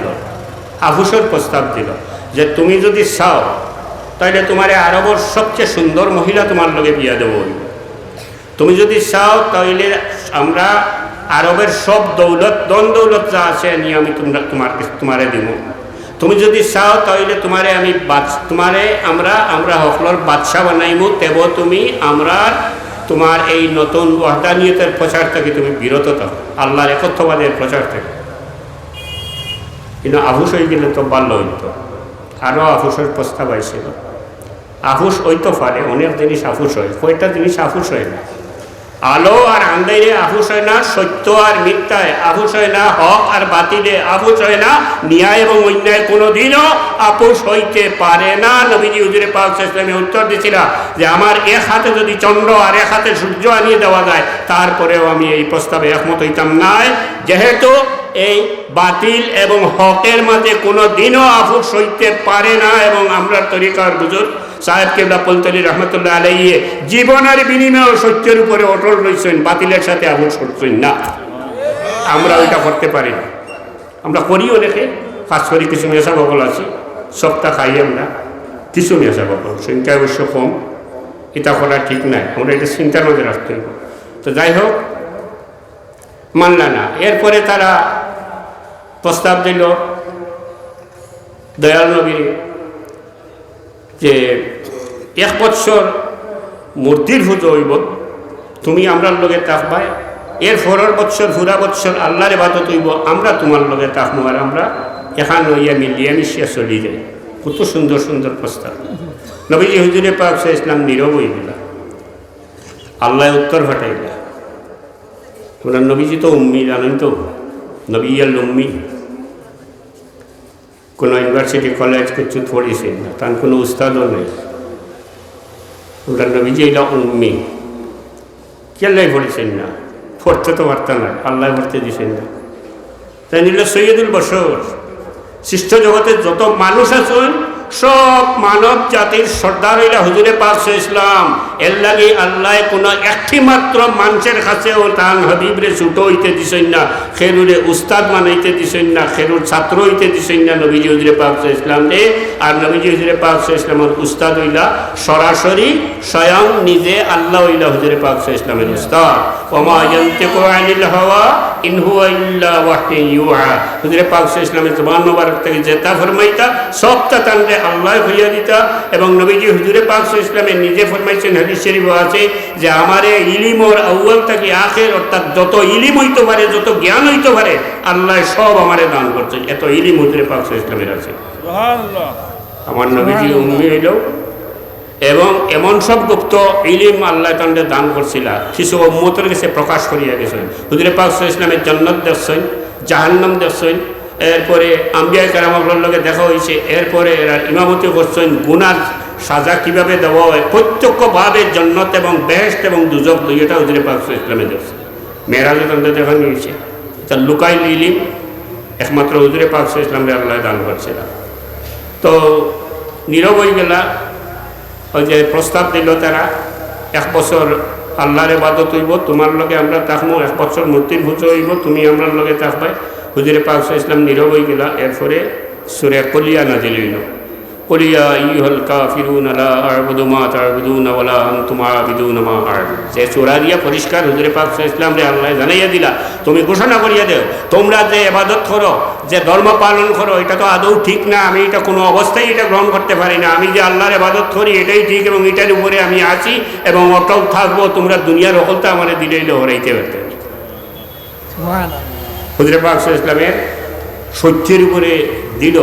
আফুসর প্রস্তাব দিল যে, "তুমি যদি চাও, তাহলে তুমারে আরবর সবচেয়ে সুন্দর মহিলা তুমার লগে বিয়া দেব। তুমি যদি চাও, তাহলে আমরা আরবের সব দৌলত, ধন দৌলত যা আছে, নিয়ে আমি তুমরা, তুমার, তুমারে দিব।" তুমি যদি চাও, তাহলে তুমারে আমি বাদ-, তুমারে আমরা, আমরা হকলর বাদশা বানাইমু, তেব তুমি আমরা তুমার এই নতুন ওয়াহদানিয়তের প্রচার থেকে তুমি বিরত থাকো, আল্লাহর একত্ববাদের প্রচার থেকে। কিন্তু আফুস হয়ে গেলে তো ভালো হইতো, আরও আফুসের প্রস্তাব আইছিল। আফুস হইতে পারে, অনেক জিনিস আফুস হয়, কয়টা জিনিস আফুস হয় না। আলো আর আন্ধারে আফুস হয় না, সত্য আর মিথ্যায় আফুস হয় না, হক আর বাতিলে আফুস হয় না, ন্যায় এবং অন্যায় কোনোদিনও আফুস হইতে পারে না। নবীজি হুজুরে পাক সাল্লাল্লাহু আলাইহি ওয়াসাল্লামে উত্তর দিছিলা যে, "আমার এক হাতে যদি চন্দ্র আর এক হাতে সূর্য আনিয়ে দেওয়া যায়, তারপরেও আমি এই প্রস্তাবে একমত হইতাম নায়, যেহেতু এই বাতিল এবং হকের মাঝে কোনোদিনও আফুস হইতে পারে না।" এবং আমরার তরিকার বুজুর্গ সাহেব কিবলা ফুলতলি রহমতুল্লাহ আলাইহি জীবনের বিনিময়ে সত্যের উপরে অটল রইছেন, বাতিলের সাথে আফুস করছেন না। আমরা ওইটা করতে পারি না। আমরা করি অনেকে, খাস করি কিছু মেসাব অকল আছি, সবটা খাই আমরা, কিছু মেসাব অকল, সংখ্যায় অবশ্য কম, এটা করা ঠিক নাই, আমরা এটা চিন্তার মাঝে রাখতে হবে। তো যাই হোক, মানলা না। এরপরে তারা প্রস্তাব দিল দয়াল নবীর যে, "এক বৎসর মূর্তির পুজো হইব, তুমি আমরার লগে থাকবায়, এর পরের বৎসর পুরা বৎসর আল্লাহর ইবাদত হইব, আমরা তুমার লগে থাকবো, আর আমরা এখান হইয়া মিলিয়া মিশিয়া চলি যাই।" কত সুন্দর সুন্দর প্রস্তাব। নবীজি হুজুরে পাক সাল্লাল্লাহু আলাইহি ওয়াসাল্লাম নীরব হয়ে গেল, আল্লাহ উত্তর পাঠাইলা। আমরা নবীজি তো উম্মি, জানেন তো, নবী আল উম্মি। কোনো ইউনিভার্সিটি, কলেজ কিচ্ছু পড়িছেন না, তার কোনো উস্তাদও নেই। আমরা নবীজি এটা উম্মি, কেলাই পড়িছেন না, পড়তে তো পারতেন না, আল্লাহ পড়তে দিছেন না। তাই নিল সৈয়দুল বশর, সৃষ্ট জগতে যত মানুষ আছেন, সব মানব জাতির সর্দার অইলা হুজুরে পাক সাল্লাল্লাহু আলাইহি ওয়াসাল্লাম। এর লাগি আল্লায় কুনু একটি মাত্র মানষের কাছেও তান হাবিবরে ছোট অইতে দিছইন না, কেউরে উস্তাদ বানাইতে দিছইন না, কেউর ছাত্র অইতে দিছইন না নবীজি হুজুরে পাক সাল্লাল্লাহু আলাইহি ওয়াসাল্লামরে। আর নবীজি হুজুরে পাক সাল্লাল্লাহু আলাইহি ওয়াসাল্লামর উস্তাদ অইলা সরাসরি স্বয়ং নিজে আল্লাহ অইলা হুজুরে পাক সাল্লাল্লাহু আলাইহি ওয়াসাল্লামর উস্তাদ। ওয়া মা ইয়ানতিকু আনিল হাওয়া ইন হুয়া ইল্লা ওয়াহয়ুন ইউহা। হুজুরে পাক সাল্লাল্লাহু আলাইহি ওয়াসাল্লামর জবান মোবারক থাকি যেতা ফরমাইতা, সবতা তানরে আল্লায় কইয়া দিতা। এবং নবীজি হুজুরে পাক সাল্লাল্লাহু আলাইহি ওয়াসাল্লামে নিজে ফরমাইছইন, হাদিস শরীফো আছে যে, আমারে ইলিমর আউয়াল থাকি আখের, অর্থাৎ যত ইলিম অইতো পারে, যত জ্ঞান অইতো পারে, আল্লায় সব আমারে দান করছইন। এত ইলিম হুজুরে পাক সাল্লাল্লাহু আলাইহি ওয়াসাল্লামর আছে। সুবহানাল্লাহ। আমার নবীজি সুবহানাল্লাহ। উম্মি অইলা এবং এমন সব গুপ্ত ইলিম আল্লায় তানরে দান করছিলা, কিছু উম্মতর গেছে প্রকাশ করিয়া গেছইন। হুজুরে পাক সাল্লাল্লাহু আলাইহি ওয়াসাল্লামে জান্নাত দেখছইন, জাহান্নাম দেখছইন, এরপরে আম্বিয়া কেরাম অকলর লগে দেখা অইছে, এরপরে এরার ইমামতি করছইন, গুনার সাজা কিভাবে দেওয়া অয়, প্রত্যক্ষভাবে জান্নাত এবং বেহেশত এবং দুজখ দুইটা হুজুরে পাক সাল্লাল্লাহু আলাইহি ওয়াসাল্লামে দেখছইন। মেরাজো তানরে দেখানি অইছে। ইটা লুকাইল ইলিম একমাত্র হুজুরে পাক সাল্লাল্লাহু আলাইহি ওয়াসাল্লামরে আল্লায় দান করছিলা। তো নীরব অইগেলা, ওই যে প্রস্তাব দিল তারা, "এক বছর আল্লাহর ইবাদত অইবো, তুমার লগে আমরা থাকমু, এক বছর মূর্তির পুজো অইবো, তুমি আমরার লগে থাকবায়।" হুজুরে পাক সাল্লাল্লাহু আলাইহি ওয়াসাল্লাম নীরব অইগেলা। এরপরে সূরা কুলিয়া নাজিল অইলো, "কুলিয়া আইয়ুহাল কাফিরুনা লা আ'বুদু মা তা'বুদুনা ওয়া লা আনতুম আ'বিদুনা মা আ'বুদু।" যে সূরা দিয়া পরিষ্কার হুজুরে পাক সাল্লাল্লাহু আলাইহি ওয়াসাল্লামরে আল্লায় জানাইয়া দিলা, তুমি ঘোষণা করিয়া দেও, তোমরা যে ইবাদত করো, যে ধর্ম পালন করো, ইটা তো আদৌ ঠিক না, আমি ইটা কুনু অবস্থায় ইটা গ্রহণ করতে পারি না। আমি যে আল্লাহর ইবাদত করি, ইটাই ঠিক এবং ইটার উপরে আমি আছি এবং অটল থাকবো। তোমরা দুনিয়ার হকলতা আমারে দিলাইলে হরাইতে পারতে না। সুবহানাল্লাহ। হুজুরে পাক সাল্লাল্লাহু আলাইহি ওয়াসাল্লামর সত্যের উপরে দৃঢ়,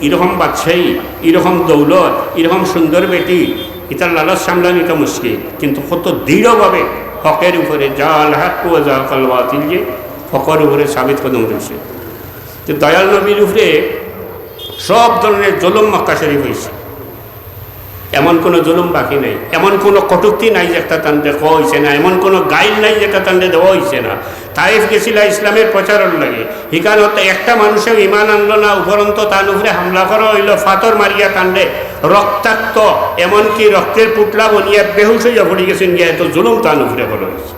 ইরকম বাদশাহী, ইরকম দৌলত, ইরকম সুন্দর বেটি, ইতার লালচ সামলানি তো মুশকিল, কিন্তু কত দৃঢ়ভাবে হকের উপরে, জাআল হাক্কু ওয়া জাহাকাল বাতিল, যে হকর উপরে সাবিত কদম রইছে। তো দয়াল নবীর উপরে সব ধরনের জুলুম মক্কা শরীফ অইছে, এমন কোনো জুলুম বাকি নাই, এমন কোনো কটূক্তি নাই যেটা তানরে কওয়া অইছে না, এমন কোনো গাইল নাই যেটা তানরে দেওয়া অইছে না। তাইফ গেছিলা ইসলামের প্রচারর লাগি, হিকানো তো একটা মানুষেও ইমান আনলো না, উপরন্ত তান উপরে হামলা করা অইলো, ফাতর মারিয়া তানরে রক্তাক্ত, এমনকি রক্তের পুটলা বনিয়া বেহুশ অইয়া পড়ি গেছইন গিয়া, এত জুলুম তান উপরে করা অইছে।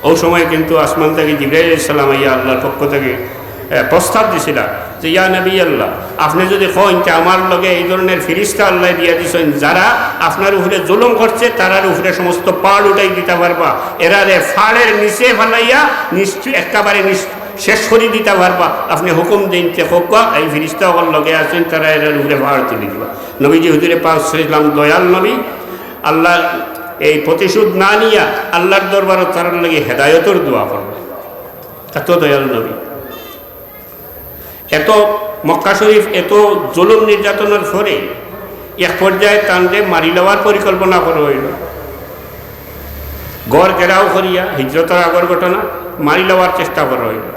ওই সময় কিন্তু আসমান থাকি জিবরাইল আলাইহিস সালাম আইয়া আল্লাহর পক্ষ থাকি, এ, প্রস্তাব দিছিলা যে, "ইয়া নবী আল্লাহ, আপনে যুদি কইন যে আমার লগে এই ধরনের ফিরিস্তা আল্লায় দিয়া দিছইন, যারা আপনার উপরে জুলুম করছে, তারার উপরে সমস্ত পাহাড় উঠাই দিতা পারবা, এরারে পাহাড়ের নিচে ফালাইয়া নিশ্চ-, একেবারে নিশ্চ-, শেষ করি দিতা পারবা, আপনে হুকুম দেইন।" তে কউক্কা, এই ফিরিস্তা অকল লগে আছইন, তারা এরার উপরে পাহাড় তুলি দিবা। নবীজি হুজুরে পাক সাল্লাল্লাহু আলাইহি ওয়াসাল্লাম দয়াল নবী, আল্লাহ এই প্রতিশোধ না নিয়া আল্লাহর দরবারো তারার লাগি হেদায়তর দোয়া করলা। এত দয়াল নবী। এত মক্কা শরীফ, এত জুলুম নির্যাতনের পরে এক পর্যায়ে তানরে মারি লওয়ার পরিকল্পনা করা অইলো। ঘর ঘেরাও করিয়া, হিজরতর আগর ঘটনা, মারি লওয়ার চেষ্টা করা অইলো।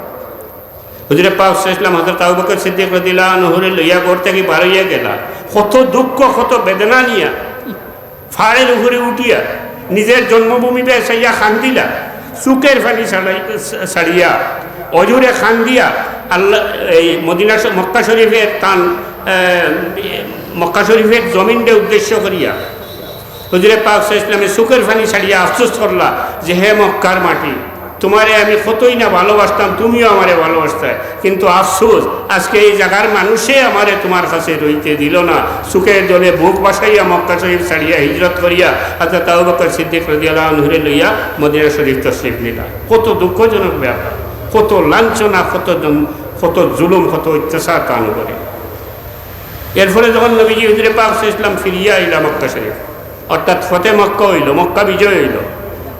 হুজুরে পাক সাল্লাল্লাহু আলাইহি ওয়াসাল্লাম হযরত আবু বকর সিদ্দিক রাদিয়াল্লাহু আনহুরে লইয়া ঘর থাকি বার অইয়া গেলা। কত দুঃখ, কত বেদনা নিয়া পাহাড়ের উপরে উঠিয়া নিজের জন্মভূমি বায় চাইয়া কান্দিলা, চউখের পানি ছাড়াই-, ছাড়িয়া, অঝরে কান্দিয়া আল্লাহ, এই মদিনা শ-, মক্কা শরীফের তান, এ, মক্কা শরীফের জমিনরে উদ্দেশ্য করিয়া হুজুরে পাক সাল্লাল্লাহু আলাইহি ওয়াসাল্লামে চউখের পানি ছাড়িয়া আফসোস করলা যে, "হে মক্কার মাটি, তুমারে আমি কতই না ভালোবাসতাম, তুমিও আমারে ভালোবাসতায়, কিন্তু আফসোস, আজকে এই জাগার মানুষে আমারে তুমার কাছে রইতে দিলো না।" চউখের জলে বুক ভাসাইয়া মক্কা শরীফ ছাড়িয়া হিজরত করিয়া হযরত আবু বকর সিদ্দিক রাদিয়াল্লাহু আনহুরে লইয়া মদিনা শরীফ তশরিফ নিলা। কত দুঃখজনক ব্যাপার, কত লাঞ্ছনা, কত জন-, কত জুলুম, কত অত্যাচার তান উপরে। এরপরে যখন নবীজি হুজুরে পাক সাল্লাল্লাহু আলাইহি ওয়াসাল্লাম ফিরিয়া আইলা মক্কা শরীফ, অর্থাৎ ফতে মক্কা অইলো, মক্কা বিজয় অইলো,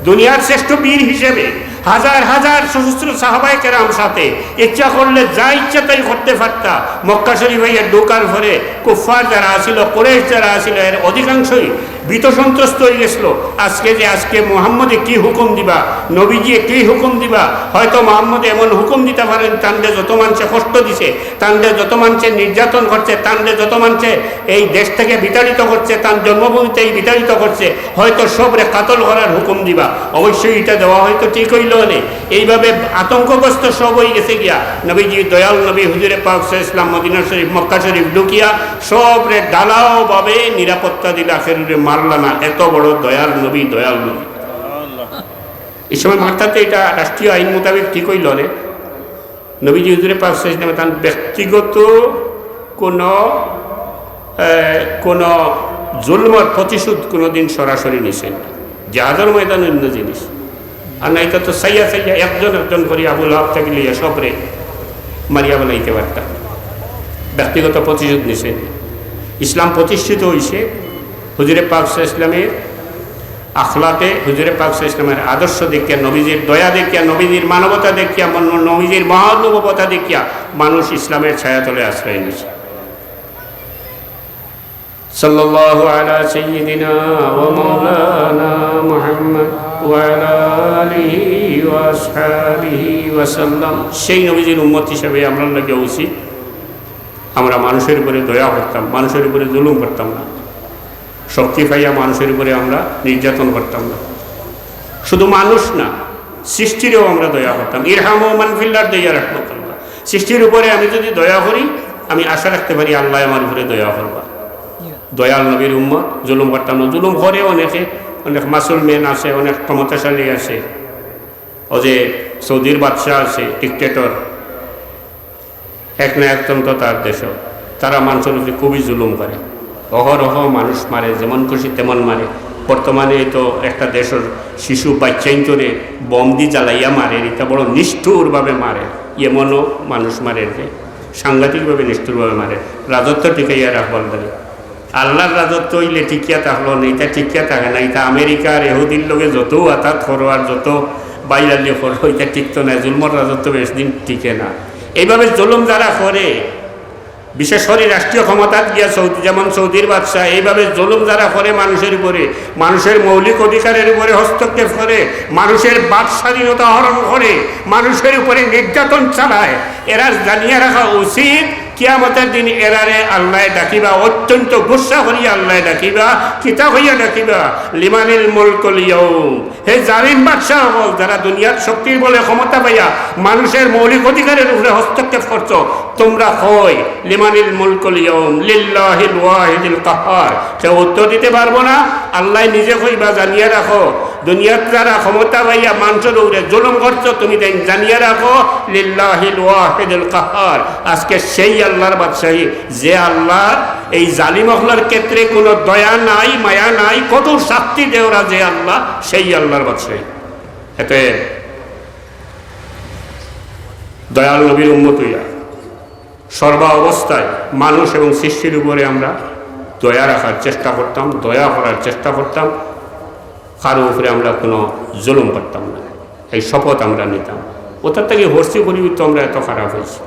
দুনিয়ার শ্রেষ্ঠ বীর হিসেবে হাজার হাজার সশস্ত্র সাহাবায়ে কেরাম সাথে ইচ্ছা করলে যা ইচ্ছা তাই করতে পারতা। মক্কা শরীফ আইয়া ঢুকার পরে কুফফার যারা আছিল, কুরাইশ যারা আছিল, এর অধিকাংশই ভীত সন্ত্রস্ত অইগেছিল। আজকে যে, আজকে মোহাম্মদে কি হুকুম দিবা, নবীজিয়ে কি হুকুম দিবা, হয়তো মোহাম্মদে এমন হুকুম দিতা পারেন, তানরে যত মানষে কষ্ট দিছে, তানরে যত মানষে নির্যাতন করছে, তানরে যত মানষে এই দেশ থেকে বিতাড়িত করছে, তান জন্মভূমি থেকে বিতাড়িত করছে, হয়তো সবরে কাতল করার হুকুম দিবা। অবশ্যই ইটা দেওয়া হয়তো ঠিক অইলো নে। এইভাবে আতঙ্কগ্রস্ত সব অইগেছে গিয়া। নবীজি, দয়াল নবী হুজুরে পাক সাল্লাল্লাহু আলাইহি ওয়াসাল্লাম মদিনা শরীফ, মক্কা শরীফ ঢুকিয়া সবরে ঢালাওভাবে নিরাপত্তা দিলা, কেউরে মারলা না। এত বড় দয়ার নবী, দয়াল নবী। এই সময় মারতা তে ইটা রাষ্ট্রীয় আইন মোতাবেক ঠিক অইলো নে। নবীজি হুজুরে পাক সাল্লাল্লাহু আলাইহি ওয়াসাল্লাম তান ব্যক্তিগত কোনো, এ, কোনো জুলুমর প্রতিশোধ কোনোদিন সরাসরি নিছেন না। জিহাদর ময়দান অন্য জিনিস। আর না, ইটা তো চাইয়া চাইয়া একজন একজন করি আবু লাহাব থাকি লইয়া সবরে মারিয়া ফালাইতে পারতা। ব্যক্তিগত প্রতিশোধ নিছেন। ইসলাম প্রতিষ্ঠিত অইছে হুজুরে পাক সাল্লাল্লাহু আলাইহি ওয়াসাল্লামের আখলাকে, হুজুরে পাক সাল্লাল্লাহু আলাইহি ওয়াসাল্লামের আদর্শ দেখিয়া, নবীজির দয়া দেখিয়া, নবীজির মানবতা দেখিয়া, মন-, নবীজির মহানুভবতা দেখিয়া মানুষ ইসলামের ছায়াতলে আশ্রয় নিছে। সাল্লাল্লাহু আলা সাইয়্যিদিনা ওয়া মাওলানা মুহাম্মদ ওয়া আলা আলিহি ওয়া আসহাবিহি ওয়া সাল্লাম। সেই নবীজির উম্মত হিসাবে আমরার লাগি উচিত আমরা মানুষের উপরে দয়া করতাম, মানুষের উপরে জুলুম করতাম না, শক্তি পাইয়া মানুষের উপরে আমরা নির্যাতন করতাম না। শুধু মানুষ না, সৃষ্টিরেও আমরা দয়া করতাম। ইরহামু মান ফিল আরদি ইয়ারহামকুমুল্লাহ। সৃষ্টির উপরে আমি যদি দয়া করি, আমি আশা রাখতে পারি আল্লাহ আমার উপরে দয়া করবা। দয়াল নবীর উম্মত, জুলুম করতাম না। জুলুম করে অনেকে, অনেক মাসুল মেন আছে, অনেক ক্ষমতাশালী আছে। ও যে সৌদির বাদশা আছে, ডিক্টেটর, একনায়কতন্ত্র তার দেশ, তারা মানুষের উপরে খুবই জুলুম করে, অহরহ মানুষ মারে, যেমন খুশি তেমন মারে। বর্তমানে এই তো একটা দেশের শিশু বাচ্চাইন্তরে বোম দি জ্বালাইয়া মারে, এটা বড় নিষ্ঠুরভাবে মারে। ইয়েমনও মানুষ মারে, যে সাংঘাতিকভাবে নিষ্ঠুরভাবে মারে। রাজত্ব টিকাইয়া রাখবার লাগে। আল্লাহর রাজত্ব অইলে টিকিয়া থাকলো না, এটা টিকিয়া থাকে না। এটা আমেরিকার এহুদির লগে যত আতাত করো আর যত বাইলালি করো, এটা টিকতো না। জুলমর রাজত্ব বেশ দিন টিকে না। এইভাবে জুলুম যারা করে, বিশেষ করে রাষ্ট্রীয় ক্ষমতাত গিয়া সৌদি, যেমন সৌদির বাদশা, এইভাবে জুলুম যারা করে মানুষের উপরে, মানুষের মৌলিক অধিকারের উপরে হস্তক্ষেপ করে, মানুষের বাক স্বাধীনতা হরণ করে, মানুষের উপরে নির্যাতন চালায়, এরা জানিয়া রাখা উচিত, কিয়ামতের দিন এরারে আল্লায় ডাকিবা, অত্যন্ত গুসা করিয়া আল্লায় ডাকিবা। কিতা কইয়া ডাকিবা? লিমানিল মুলকুল ইয়াউম। হে জালিম বাদশা অকল, যারা দুনিয়ার শক্তির বলে ক্ষমতা পাইয়া মানুষের মৌলিক অধিকারের উপরে হস্তক্ষেপ করছো, তোমরা কই, লিমানিল মুলকুল ইয়াউম, লিল্লাহিল ওয়াহিদিল কাহ্হার। কেউ উত্তর দিতে পারবো না। আল্লায় নিজে কইবা, জানিয়া রাখো, দুনিয়াত যারা ক্ষমতা পাইয়া মানুষের উপরে জুলুম করছো, তুমি তাইন জানিয়া রাখো, লিল্লাহিল ওয়াহিদিল কাহ্হার। আজকে সেই আল্লাহর বাদশাহী, যে আল্লাহ এই জালিম অকলর ক্ষেত্রে কোনো দয়া নাই, মায়া নাই, কঠোর শাস্তি দেওরা যে আল্লাহ, সেই আল্লাহর বাদশাহী। এতে দয়াল নবীর উম্মত হইয়া সর্বাবস্থায় মানুষ এবং সৃষ্টির উপরে আমরা দয়া রাখার চেষ্টা করতাম, দয়া করার চেষ্টা করতাম, কারো উপরে আমরা কোনো জুলুম করতাম না, এই শপথ আমরা নিতাম। ওটার থেকে হর্ষি করি তো আমরা এত খারাপ হয়েছি।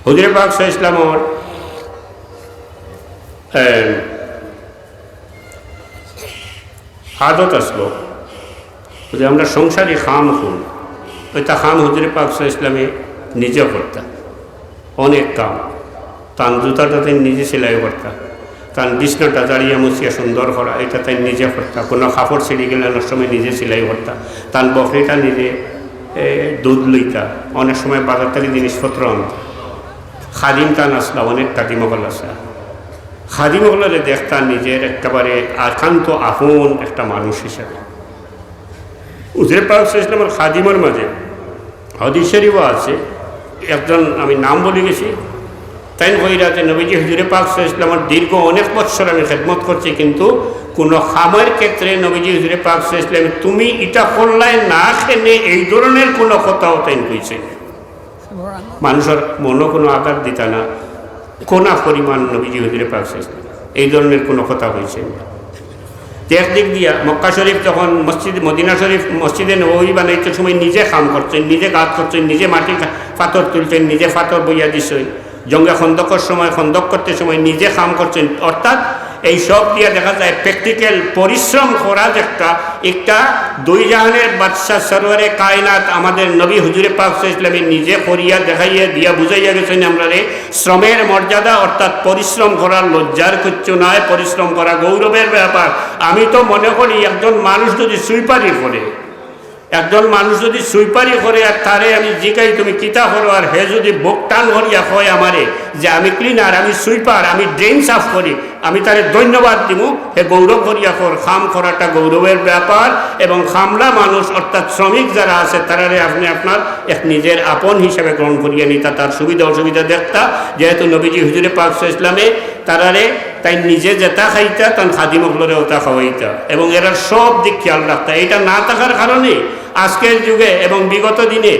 হুজুরে পাক সাল্লাল্লাহু আলাইহি ওয়াসাল্লামর, এ, আদত আসলো যে আমরা সংসারী কাম করি, ওইটা কাম হুজুরে পাক সাল্লাল্লাহু আলাইহি ওয়াসাল্লামে নিজে করতা। অনেক কাম, তান জুতাটা তাইন নিজে সেলাই করতা, তান বিছনাটা জারিয়া মুছিয়া সুন্দর করা, এটা তাইন নিজে করতা। কোনো কাপড় ছিঁড়ি গেলে অনেক সময় নিজে সেলাই করতা, তান বকরিটা নিজে, এ, দুধ লইতা, অনেক সময় বাজার থেকে জিনিসপত্র আনতা। খাদিম তান আসলা, অনেক খাদিম অকল আসলা। খাদিম অকলরে দেখতা নিজের একেবারে একান্ত আপন একটা মানুষ হিসাবে। হুজুরে পাক সাল্লাল্লাহু আলাইহি ওয়াসাল্লামর খাদিমর মাঝে হাদিস শরীফও আছে, একজন আমি নাম ভুলি গেছি, তাইন কইরা যে নবীজি হুজুরে পাক সাল্লাল্লাহু আলাইহি ওয়াসাল্লামর দীর্ঘ অনেক বৎসর আমি খেদমত করছি, কিন্তু কোনো কামের ক্ষেত্রে নবীজি হুজুরে পাক সাল্লাল্লাহু আলাইহি ওয়াসাল্লাম তুমি এটা করলায় না কেনে, এই ধরনের কোনো কথাও তাইন কইছে না। মানুষের মনো কোনো আঘাত দিতা না, কোনা পরিমাণ নবীজি হুজুরে পাক সাল্লাল্লাহু আলাইহি ওয়াসাল্লাম এই ধরনের কোনো কথা কইছে না। তো একদিক দিয়া মক্কা শরীফ যখন মসজিদ, মদিনা শরীফ মসজিদে নববী বানাইতে সময় নিজে কাম করছেন, নিজে গাত করছেন, নিজে মাটি কা-, পাথর তুলছেন, নিজে পাথর বইয়া দিছেন। জঙ্গে খন্দকর সময়, খন্দক করতে সময় নিজে কাম করছেন, অর্থাৎ এই সব দিয়া দেখা যায় প্র্যাকটিক্যাল পরিশ্রম করা যে একটা, একটা দুই জাহানের বাদশা সরওয়ারে কায়নাত আমাদের নবী হুজুরে পাক সাল্লাল্লাহু আলাইহি ওয়াসাল্লামে নিজে করিয়া দেখাইয়া দিয়া বুঝাইয়া গেছেন আমরারে। শ্রমের মর্যাদা অর্থাৎ পরিশ্রম করার লজ্জার কিচ্ছু নাই, পরিশ্রম করা গৌরবের ব্যাপার। আমি তো মনে করি একজন মানুষ যদি সুইপারি করে, একজন মানুষ যদি সুইপারি করে আর তারে আমি জিগাই, "তুমি কিতা করো?" আর হে যদি বুক টান করিয়া কয় আমারে যে, "আমি ক্লিনার, আমি সুইপার, আমি ড্রেন সাফ করি", আমি তারে ধন্যবাদ দিমু। হে গৌরব করিয়া কর, কাম করাটা গৌরবের ব্যাপার। এবং কামলা মানুষ অর্থাৎ শ্রমিক যারা আছে, তারারে আপনি আপনার এক নিজের আপন হিসাবে গ্রহণ করিয়া নিতা, তার সুবিধা অসুবিধা দেখতা। যেহেতু নবীজি হুজুরে পাক সাল্লাল্লাহু আলাইহি ওয়াসাল্লামে তারারে তাই নিজে যেটা খাইতা, তান খাদিম অকলরে ওটা খাওয়াইতা, এবং এরার সব দিক খেয়াল রাখতা। এটা না থাকার কারণে আজকের যুগে এবং বিগত দিনে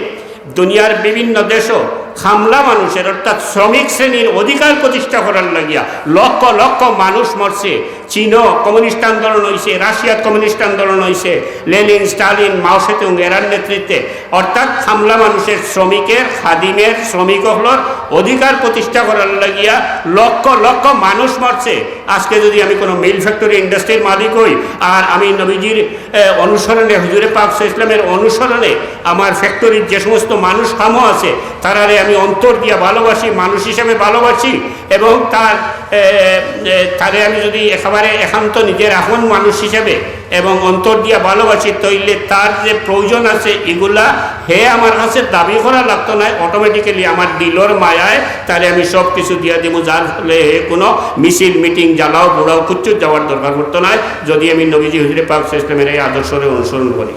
দুনিয়ার বিভিন্ন দেশও কামলা মানুষের অর্থাৎ শ্রমিক শ্রেণীর অধিকার প্রতিষ্ঠা করার লাগিয়া লক্ষ লক্ষ মানুষ মরছে। চীনও কমিউনিস্ট আন্দোলন হইছে, রাশিয়াত কমিউনিস্ট আন্দোলন হইছে, লেনিন, স্টালিন, মাও সেতুং এরার নেতৃত্বে। অর্থাৎ কামলা মানুষের, শ্রমিকের, খাদিমের, শ্রমিক অকলর অধিকার প্রতিষ্ঠা করার লাগিয়া লক্ষ লক্ষ মানুষ মরছে। আজকে যদি আমি কোনো মিল ফ্যাক্টরি ইন্ডাস্ট্রির মালিক হই আর আমি নবীজির এ, অনুসরণে, হুজুরে পাক সাল্লাল্লাহু আলাইহি ওয়াসাল্লামের অনুসরণে আমার ফ্যাক্টরির যে সমস্ত মানুষ কামো আছে, তারারে আমি অন্তর দিয়া ভালোবাসি, মানুষ হিসেবে ভালোবাসি, এবং তার, এ, এ, তারে আমি যদি একেবারে একান্ত নিজের আপন মানুষ হিসেবে এবং অন্তর দিয়া ভালোবাসি, তাইলে তার যে প্রয়োজন আছে এগুলা হে আমার কাছে দাবি করা লাগতো না, অটোমেটিক্যালি আমার দিলর মায়ায় তারে আমি সব কিছু দিয়া দিমু, যার ফলে হে কোনো মিছিল, মিটিং, জ্বালাও, পোড়াও, কিচ্ছু যাওয়ার দরকার পড়তো না। যদি আমি নবীজি হুজুরে পাক সাল্লাল্লাহু আলাইহি ওয়াসাল্লামের এই আদর্শরে অনুসরণ করি,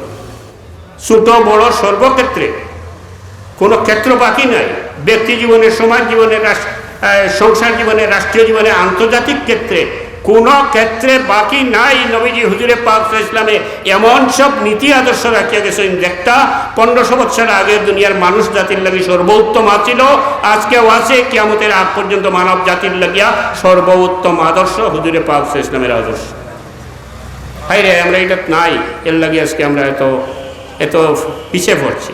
ছোট বড় সর্বক্ষেত্রে কোনো ক্ষেত্র বাকি নাই। ব্যক্তি জীবনে, সমাজ জীবনে, রাস-, আহ, সংসার জীবনে, রাষ্ট্রীয় জীবনে, আন্তর্জাতিক ক্ষেত্রে কোনো ক্ষেত্রে বাকি নাই। নবীজি হুজুরে পাক সাল্লাল্লাহু আলাইহি ওয়াসাল্লামে এমন সব নীতি আদর্শ রাখিয়া গেছেন, যেটা পনেরোশো বছর আগের দুনিয়ার মানুষ জাতির লাগি সর্বোত্তম আছিল, আজকেও আছে, কিয়ামতের আগ পর্যন্ত মানব জাতির লাগিয়া সর্বোত্তম আদর্শ হুজুরে পাক সাল্লাল্লাহু আলাইহি ওয়াসাল্লামের আদর্শ। হায় রে, আমরা এটা নাই, এর লাগি আজকে আমরা এত, এত পিছে পড়ছি।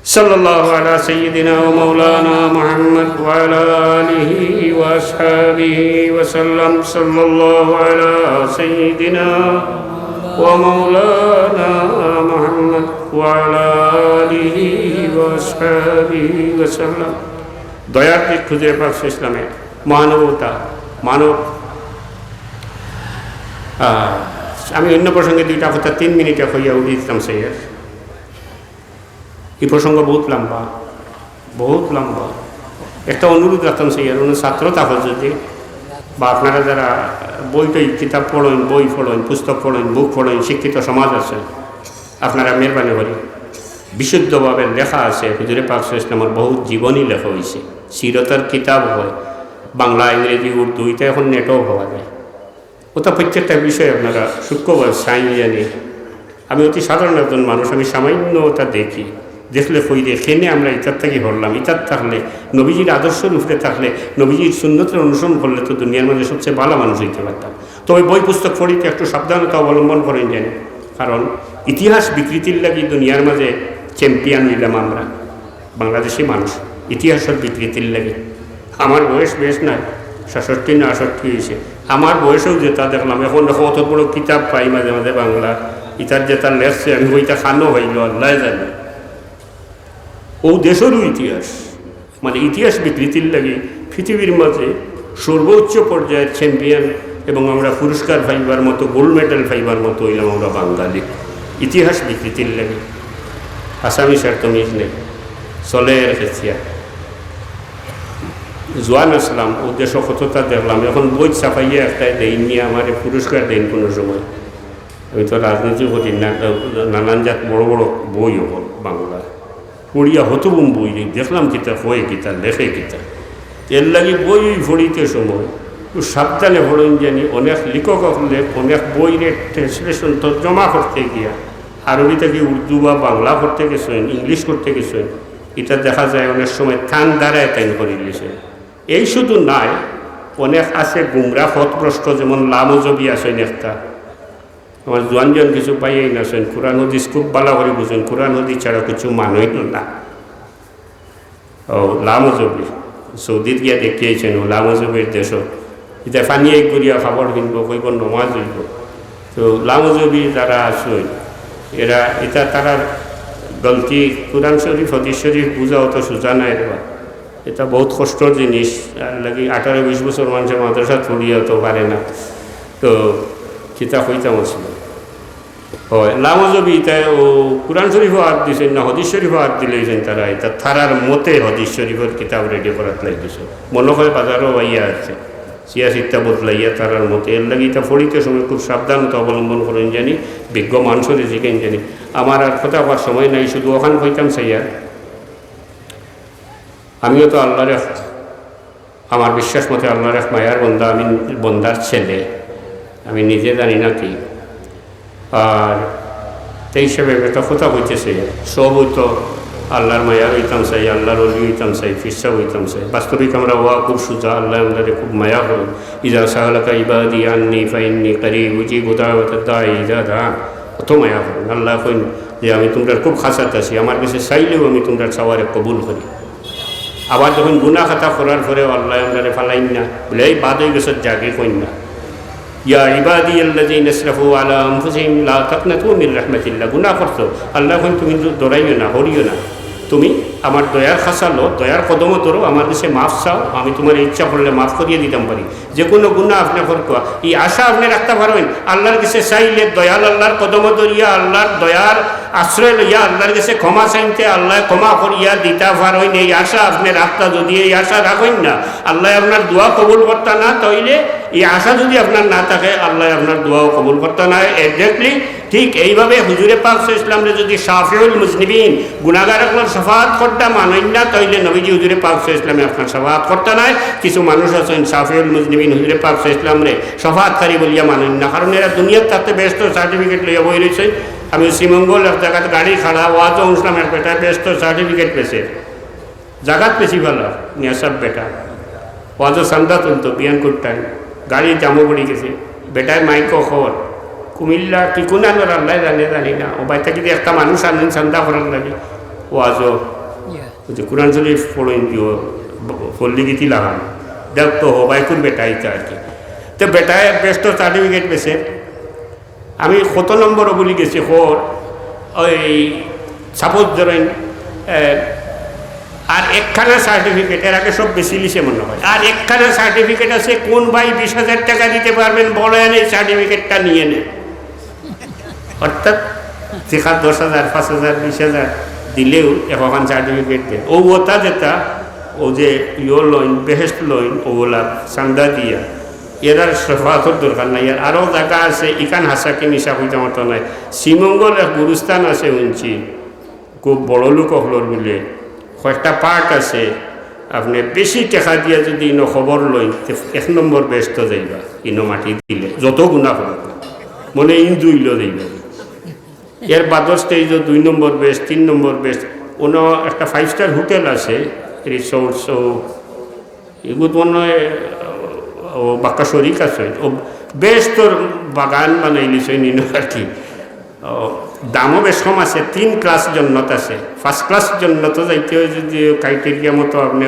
সাল্লাল্লাহু আলা সাইয়্যিদিনা ওয়া মাওলানা মুহাম্মদ ওয়া আলা আলিহি ওয়া আসহাবিহি ওয়া সাল্লাম। সাল্লাল্লাহু আলা সাইয়্যিদিনা ওয়া মাওলানা মুহাম্মদ ওয়া আলা আলিহি ওয়া আসহাবিহি ওয়া সাল্লাম। দয়ার দিক হুজুরে পাক সাল্লাল্লাহু আলাইহি ওয়াসাল্লামের মহানুভবতা, মানব। আহ, আমি অন্য প্রসঙ্গে দুইটা কথা তিন মিনিটে কইয়া উঠি দিতাম চাইয়ার। এই প্রসঙ্গ বহুত লম্বা, বহুত লম্বা। একটা অনুরোধ রাখতাম চাইয়ার, অন্য ছাত্র থাকো যদি, বা আপনারা যারা বই টই, কিতাব পড়েন, বই পড়েন, পুস্তক পড়েন, বুক পড়েন, শিক্ষিত সমাজ আছে, আপনারা মেহরবানি করি, বিশুদ্ধভাবে লেখা আছে, হুজুরে পাক সাল্লাল্লাহু আলাইহি ওয়াসাল্লামর বহুত জীবনী লেখা হইছে। সিরতর কিতাব হয়, বাংলা, ইংরেজি, উর্দু, এটা এখন নেটেও পাওয়া যায়। ওটা প্রত্যেকটা বিষয় আপনারা সূক্ষ্মভাবে চাইন জানি। আমি অতি সাধারণ একজন মানুষ, আমি সামান্য ওটা দেখি, দেখলে কই রে, কেনে আমরা ইতার থাকি হরলাম, ইতার থাকলে, নবীজির আদর্শর উপরে থাকলে, নবীজির সুন্নতর অনুসরণ করলে তো দুনিয়ার মাঝে সবচেয়ে ভালো মানুষ হইতে পারতাম। তবে বই পুস্তক পড়িতে একটু সাবধানতা অবলম্বন করেন জানি, কারণ ইতিহাস বিকৃতির লাগি দুনিয়ার মাঝে চ্যাম্পিয়ন হইলাম আমরা, বাংলাদেশি মানুষ, ইতিহাসর বিকৃতির লাগি। আমার বয়স বেশ নাই, সাতষট্টি না আটষট্টি হইছে। আমার বয়সেও যেটা দেখলাম, এখন দেখো অত বড় কিতাব পাই মাঝে মাঝে বাংলা, ইতার যেটা লেখছে আমি কইতা খানো হইল, আল্লাহ জানে। ও দেশেরও ইতিহাস, মানে ইতিহাস বিকৃতির লাগি পৃথিবীর মাঝে সর্বোচ্চ পর্যায়ের চ্যাম্পিয়ন এবং আমরা পুরস্কার পাইবার মতো, গোল্ড মেডেল পাইবার মতো হইলাম আমরা বাঙালি। ইতিহাস বিকৃতির লাগি আসামি স্যার তো মিস নেই, চলে এর খেসিয়া। জোয়ান আসলাম, উদ্দেশ্য কতটা দেখলাম। এখন বই ছাপাইয়া একটাই দেইনি, আমারে পুরস্কার দেন কোনো সময়। আমি তো রাজনীতি করি না, নানান জাত বড় বড় বই হল বাংলা। পড়িয়া হতবুম বই, দেখলাম কিতা, হয় কিতা, লেখে কিতা। এর লাগি বই পড়িতে সময় একটু সাবধানে পড়েন জানি। অনেক লেখক হকলে অনেক বইরে ট্রান্সলেশন, তর্জমা করতে গিয়া আরবি থাকি উর্দু বা বাংলা করতে গেছেন, ইংলিশ করতে গেছেন, এটা দেখা যায় অনেক সময় তান দ্বারায় তাইন করি দিয়েছে। এই শুধু নাই, অনেক আছে গুমরা পথভ্রষ্ট, যেমন লামজবি আছেন একটা। আমার জোয়ান জোয়ান কিছু পাইয়াই না আছেন, কোরআন হাদিস খুব ভালো করে বুঝেন, কোরআন হাদিস ছাড়া কিছু মানই না। ও লামজবি, সৌদিত গিয়া দেখিয়েছেন, ও লামজবির দেশ। ইতা পানি এক গড়িয়া খাবার কিনবো, কইব নমাজ অইব। তো লামজহবি যারা আছইন, এরা ইতা তারার গলতি, কোরআন শরীফ, হাদিস শরীফ বুঝা অত সোজা নায় রে বা। ইতা বহুত কষ্টর জিনিস। আর লাগি আঠারো বিশ বছর মানষে মাদ্রাসাত পড়িয়া তো পারে না। তো কিতা কইতাম আছিল। অয়, লামজহবি ইতায় অউ কোরআন শরীফও আত দিছইন না, হাদিস শরীফও আত দিলাইছইন তারা। ইতা তারার মতে হাদিস শরীফর কিতাব রেডি করাত লাগি দিছইন। মনো কয় বাজারও আইয়া আছে, সিয়াসিতা বদলাইয়া তারার মতে। এর লাগি ইতা পড়িতে সময় খুব সাবধানতা অবলম্বন করইন জানি, বিজ্ঞ মানষরে জিকাইন জানি। আমার আর কথা কওয়ার সময় নাই, শুধু অখান কইতাম চাইয়ার। আমিও তো আল্লাহর এক, আমার বিশ্বাস মতে আল্লাহর এক মায়ার বন্দা, আমি বন্দার ছেলে, আমি নিজে জানি না কি। আর এই হিসাবে একটা কথা কইতেছে, সব তো আল্লাহর মায়ার অইতাম চাই, আল্লাহর অলি অইতাম চাই, পীর সাব অইতাম চাই। বাস্তবিক আমরা অওয়া খুব সোজা, আল্লাহ আমরারে খুব মায়া করইন। ইজা সাআলাকা ইবাদি আন্নি ফাইন্নি করিব উজিবু দাওয়াতাদ দাঈ ইজা দাআন। অত মায়া করইন। আল্লায় কইন যে আমি তুমরার খুব কাছাত আছি, আমার গেছে চাইলেও আমি তুমরার চাওয়ারে কবুল করি। আবার যখন গুনা খাতা করার পরেও আল্লায় আমরারে ফালাইন না, বলে, "এই বাদ অই গেছত, যা গি," কইন না। ইয়া ইবাদিয়াল্লাযীনা আসরাফু আলা আনফুসিহিম লা তাকনাতু মির রাহমাতিল্লাহ। গুনা করছো, আল্লায় কইন, "তুমি ডরাইও না, হরিও না, তুমি আমার দয়ার খাছা লও, দয়ার কদমো ধরো, আমার গেছে মাফ চাও, আমি তুমারে ইচ্ছা করলে মাফ করিয়া দিতাম পারি।" যে কোনো গুনা আপনে করবা, ই আশা আপনে রাখতা পারইন, আল্লাহর গেছে চাইলে দয়াল আল্লাহর কদমো ধরিয়া, আল্লাহর দয়ার আশ্রয় লইয়া, আল্লাহর গেছে ক্ষমা চাইতে, আল্লায় ক্ষমা করিয়া দিতা পারইন, এই আশা আপনে রাখতা। যদি এই আশা রাখইন না, আল্লায় আপনার দোয়া কবুল করতা না, তাইলে ই আশা যদি আপনার না থাকে, আল্লায় আপনার দোয়াও কবুল করতা না। Exactly ঠিক এইভাবে হুজুরে পাক সাল্লাল্লাহু আলাইহি ওয়াসাল্লামরে যদি শাফিউল মুজনিবিন, গুনাগার অকলর শাফাআত করতা মানইন না, তাইলে নবীজি হুজুরে পাক সাল্লাল্লাহু আলাইহি ওয়াসাল্লামে আপনার শাফাআত করতা নায়। কিছু মানুষ আছইন শাফিউল মুজনিবিন হুজুরে পাক সাল্লাল্লাহু আলাইহি ওয়াসাল্লামরে শাফাআতকারী বলিয়া মানইন না, কারণ এরা দুনিয়ার থাকতে বেহেশতর certificate লইয়া বই রইছইন। আমি শ্রীমঙ্গল এক জাগাত গাড়ি খাড়া, ওয়াজও হুনছিলাম, এক বেটায় বেহেশতর certificate পেছে। জাগাত পেছি ভালা, নিয়াসব বেটা। ওয়াজো চান্দা তুলতো, বিয়ান করতাম। গাড়ির জামো পড়ি গেছে। বেটায় মাইকো কর, "কুমিল্লা কি কুনানোর আল্লায় জানে, জানি না। ও বাইতা কিতা একটা মানুষ আনইন চান্দা করার লাগি।" ওয়াজো, ওই যে কোরআন শরীফ পড়ইন দিও, পল্লী গীতি লাগান। দেখ তো, হবাইকুর বেটা ইতা আর কি। তো বেটায় বেহেশতর certificate পেছে। আমি কত নম্বর বুলি গেছি, কর, ওই suppose ধরেন, এ, আর একখানা certificate, এর আগে সব বেশি লিছে মনে হয়, আর একখানা certificate আছে, কোন ভাই বিশ হাজার টাকা দিতে পারবেন, বলেন, এই certificate-টা নিয়ে নেন। অর্থাৎ দেখা দশ হাজার, পাঁচ হাজার, বিশ হাজার দিলেও একখান certificate দেয়। ও ওটা যেটা, ও যে ইয়ো লইন, বেহেশত লইন, ওগুলা চান্দা দিয়া, এরার শাফাআতর দরকার নাই। আর আরো জাগা আছে, ইখান হাছা কি মিছা কইতাম পারতাম নায়। শ্রীমঙ্গল এক গুরুস্থান আছে হুনছি, খুব বড় লোক অকলর বুলে, কয়েকটা part আছে, আপনে বেশি টেকা দিয়া যদি ইনো কবর লইন, তে এক নম্বর বেহেশতো যাইবা, ইনো মাটি দিলে, যত গুনা করুক, মনে ইন্দু ইলো যাইবা। এর বাদর stage-ও দুই নম্বর বেহেশত, তিন নম্বর বেহেশত, অনো একটা five star hotel আছে, resort, so এগুত মনে হয়, ও বাক্কা শরিক আছে, ও বেহেশতর বাগান বানাইলিছে নিনো আর কি। ও, দামও বেশ কম আছে, তিন class জন্নত আছে। First class জন্নত যাইতে হয় যদি criteria মতো আপনে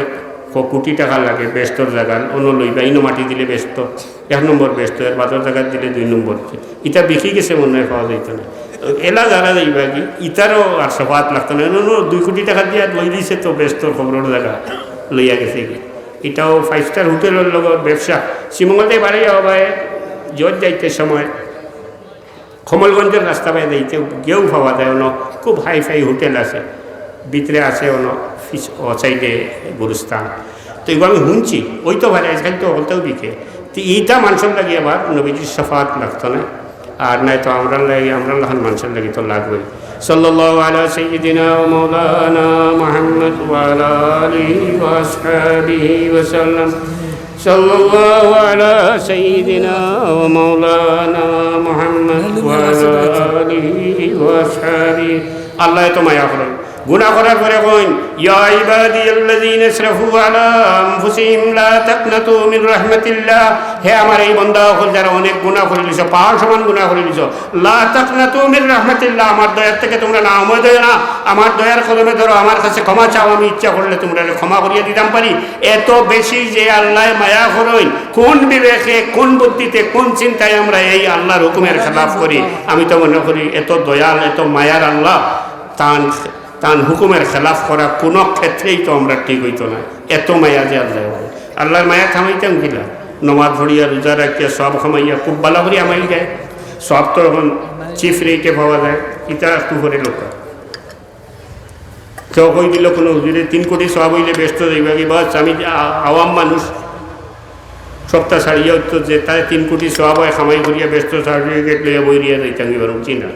ক-, কোটি টাকা লাগে, বেহেশতর জাগা, অনো লইবা, ইনো মাটি দিলে বেহেশত, এক নম্বর বেহেশত, এর বাদর জাগা দিলে দুই নম্বর। ইটা বিকি গেছে মনে হয়, পাওয়া যাইতো না। এলা যারা যাইবা কি, ইতারও আর শাফাআত লাগতো না। অনো দুই কোটি টাকা দিয়া লই দিছে তো বেহেশতর কবরর জাগা, লইয়া গেছে কি। ইটাও five star hotel-র লগর ব্যবসা। শ্রীমঙ্গল থাকি বাড়ি যাওয়া ভাই, জজ যাইতে সময় কমলগঞ্জর রাস্তা বায় যাইতে গিয়াও পাওয়া যায়, অনো খুব hi-fi hotel আছে, ভিতরে আছে অনো ফিস-, ও side-এ গুরুস্থান। তো এগুলো আমি হুনছি, অইতো পারে আজকাল তো হকলতাউ বিকে। তো ইটা মানষর লাগি আবার নবীজির শাফাআত লাগতো না, আর নাই তো আমরার লাগি, আমরার লাখান মানষর লাগি তো লাগবেই। সাল্লাল্লাহু আলা সাইয়্যিদিনা ওয়া মাওলানা মুহাম্মদ ওয়া আলা আলিহি ওয়া আসহাবিহি ওয়া সাল্লাম। সাল্লাল্লাহু আলা সাইয়্যিদিনা ওয়া মাওলানা মুহাম্মদ ওয়া আলা আলিহি ওয়া আসহাবিহি। আল্লায় তো মায়া করইন। গুনাহ করার পরে কইন, "ইয়া ইবাদিয়াল্লাযীনা আসরাফু আলা আনফুসিহিম লা তাকনাতু মির রাহমাতিল্লাহ।" হে আমার এই বান্দা অকল, যারা অনেক গুনাহ করিলিছো, পাহাড় সমান গুনাহ করিলিছো, "লা তাকনাতু মির রাহমাতিল্লাহ", আমার দয়ার থেকে তুমরা না উমেদ অইও না, আমার দয়ার কদমে ধরো, আমার কাছে ক্ষমা চাও, আমি ইচ্ছা করলে তুমরারে ক্ষমা করিয়া দিতাম পারি। এত বেশি যে আল্লায় মায়া করইন, কোন বিবেকে, কোন বুদ্ধিতে, কোন চিন্তায় আমরা এই আল্লাহর হুকুমের খেলাফ করি? আমি তো মনে করি এত দয়াল, এত মায়ার আল্লাহ, তান তান হুকুমের খেলাফ করা কোনো ক্ষেত্রেই তো আমরা ঠিক অইতো না। এত মায়া যে আল্লাহ, আল্লাহর মায়া থামাইতাম কিলা? নমাজ পড়িয়া, রোজা রাখিয়া, সওয়াব কামাইয়া খুব ভালা করি আমাইল যায়। সওয়াব তো এখন চিফ রেটে পাওয়া যায়, ইটা একটু করে লোক। কেউ কই দিল কোনো হুজুরে তিন কোটি সওয়াব অইলে বেহেস্তো যাইবা কি? বাস, আমি আ-, আওয়াম মানুষ, সপ্তাহ ছাড়িয়া উঠতো যে তাই তিন কোটি সওয়াব অয়, কামাই করিয়া বেহেস্তো সার্টিফিকেট লইয়া বই দিয়া যাইতাম, এবার উঠি না।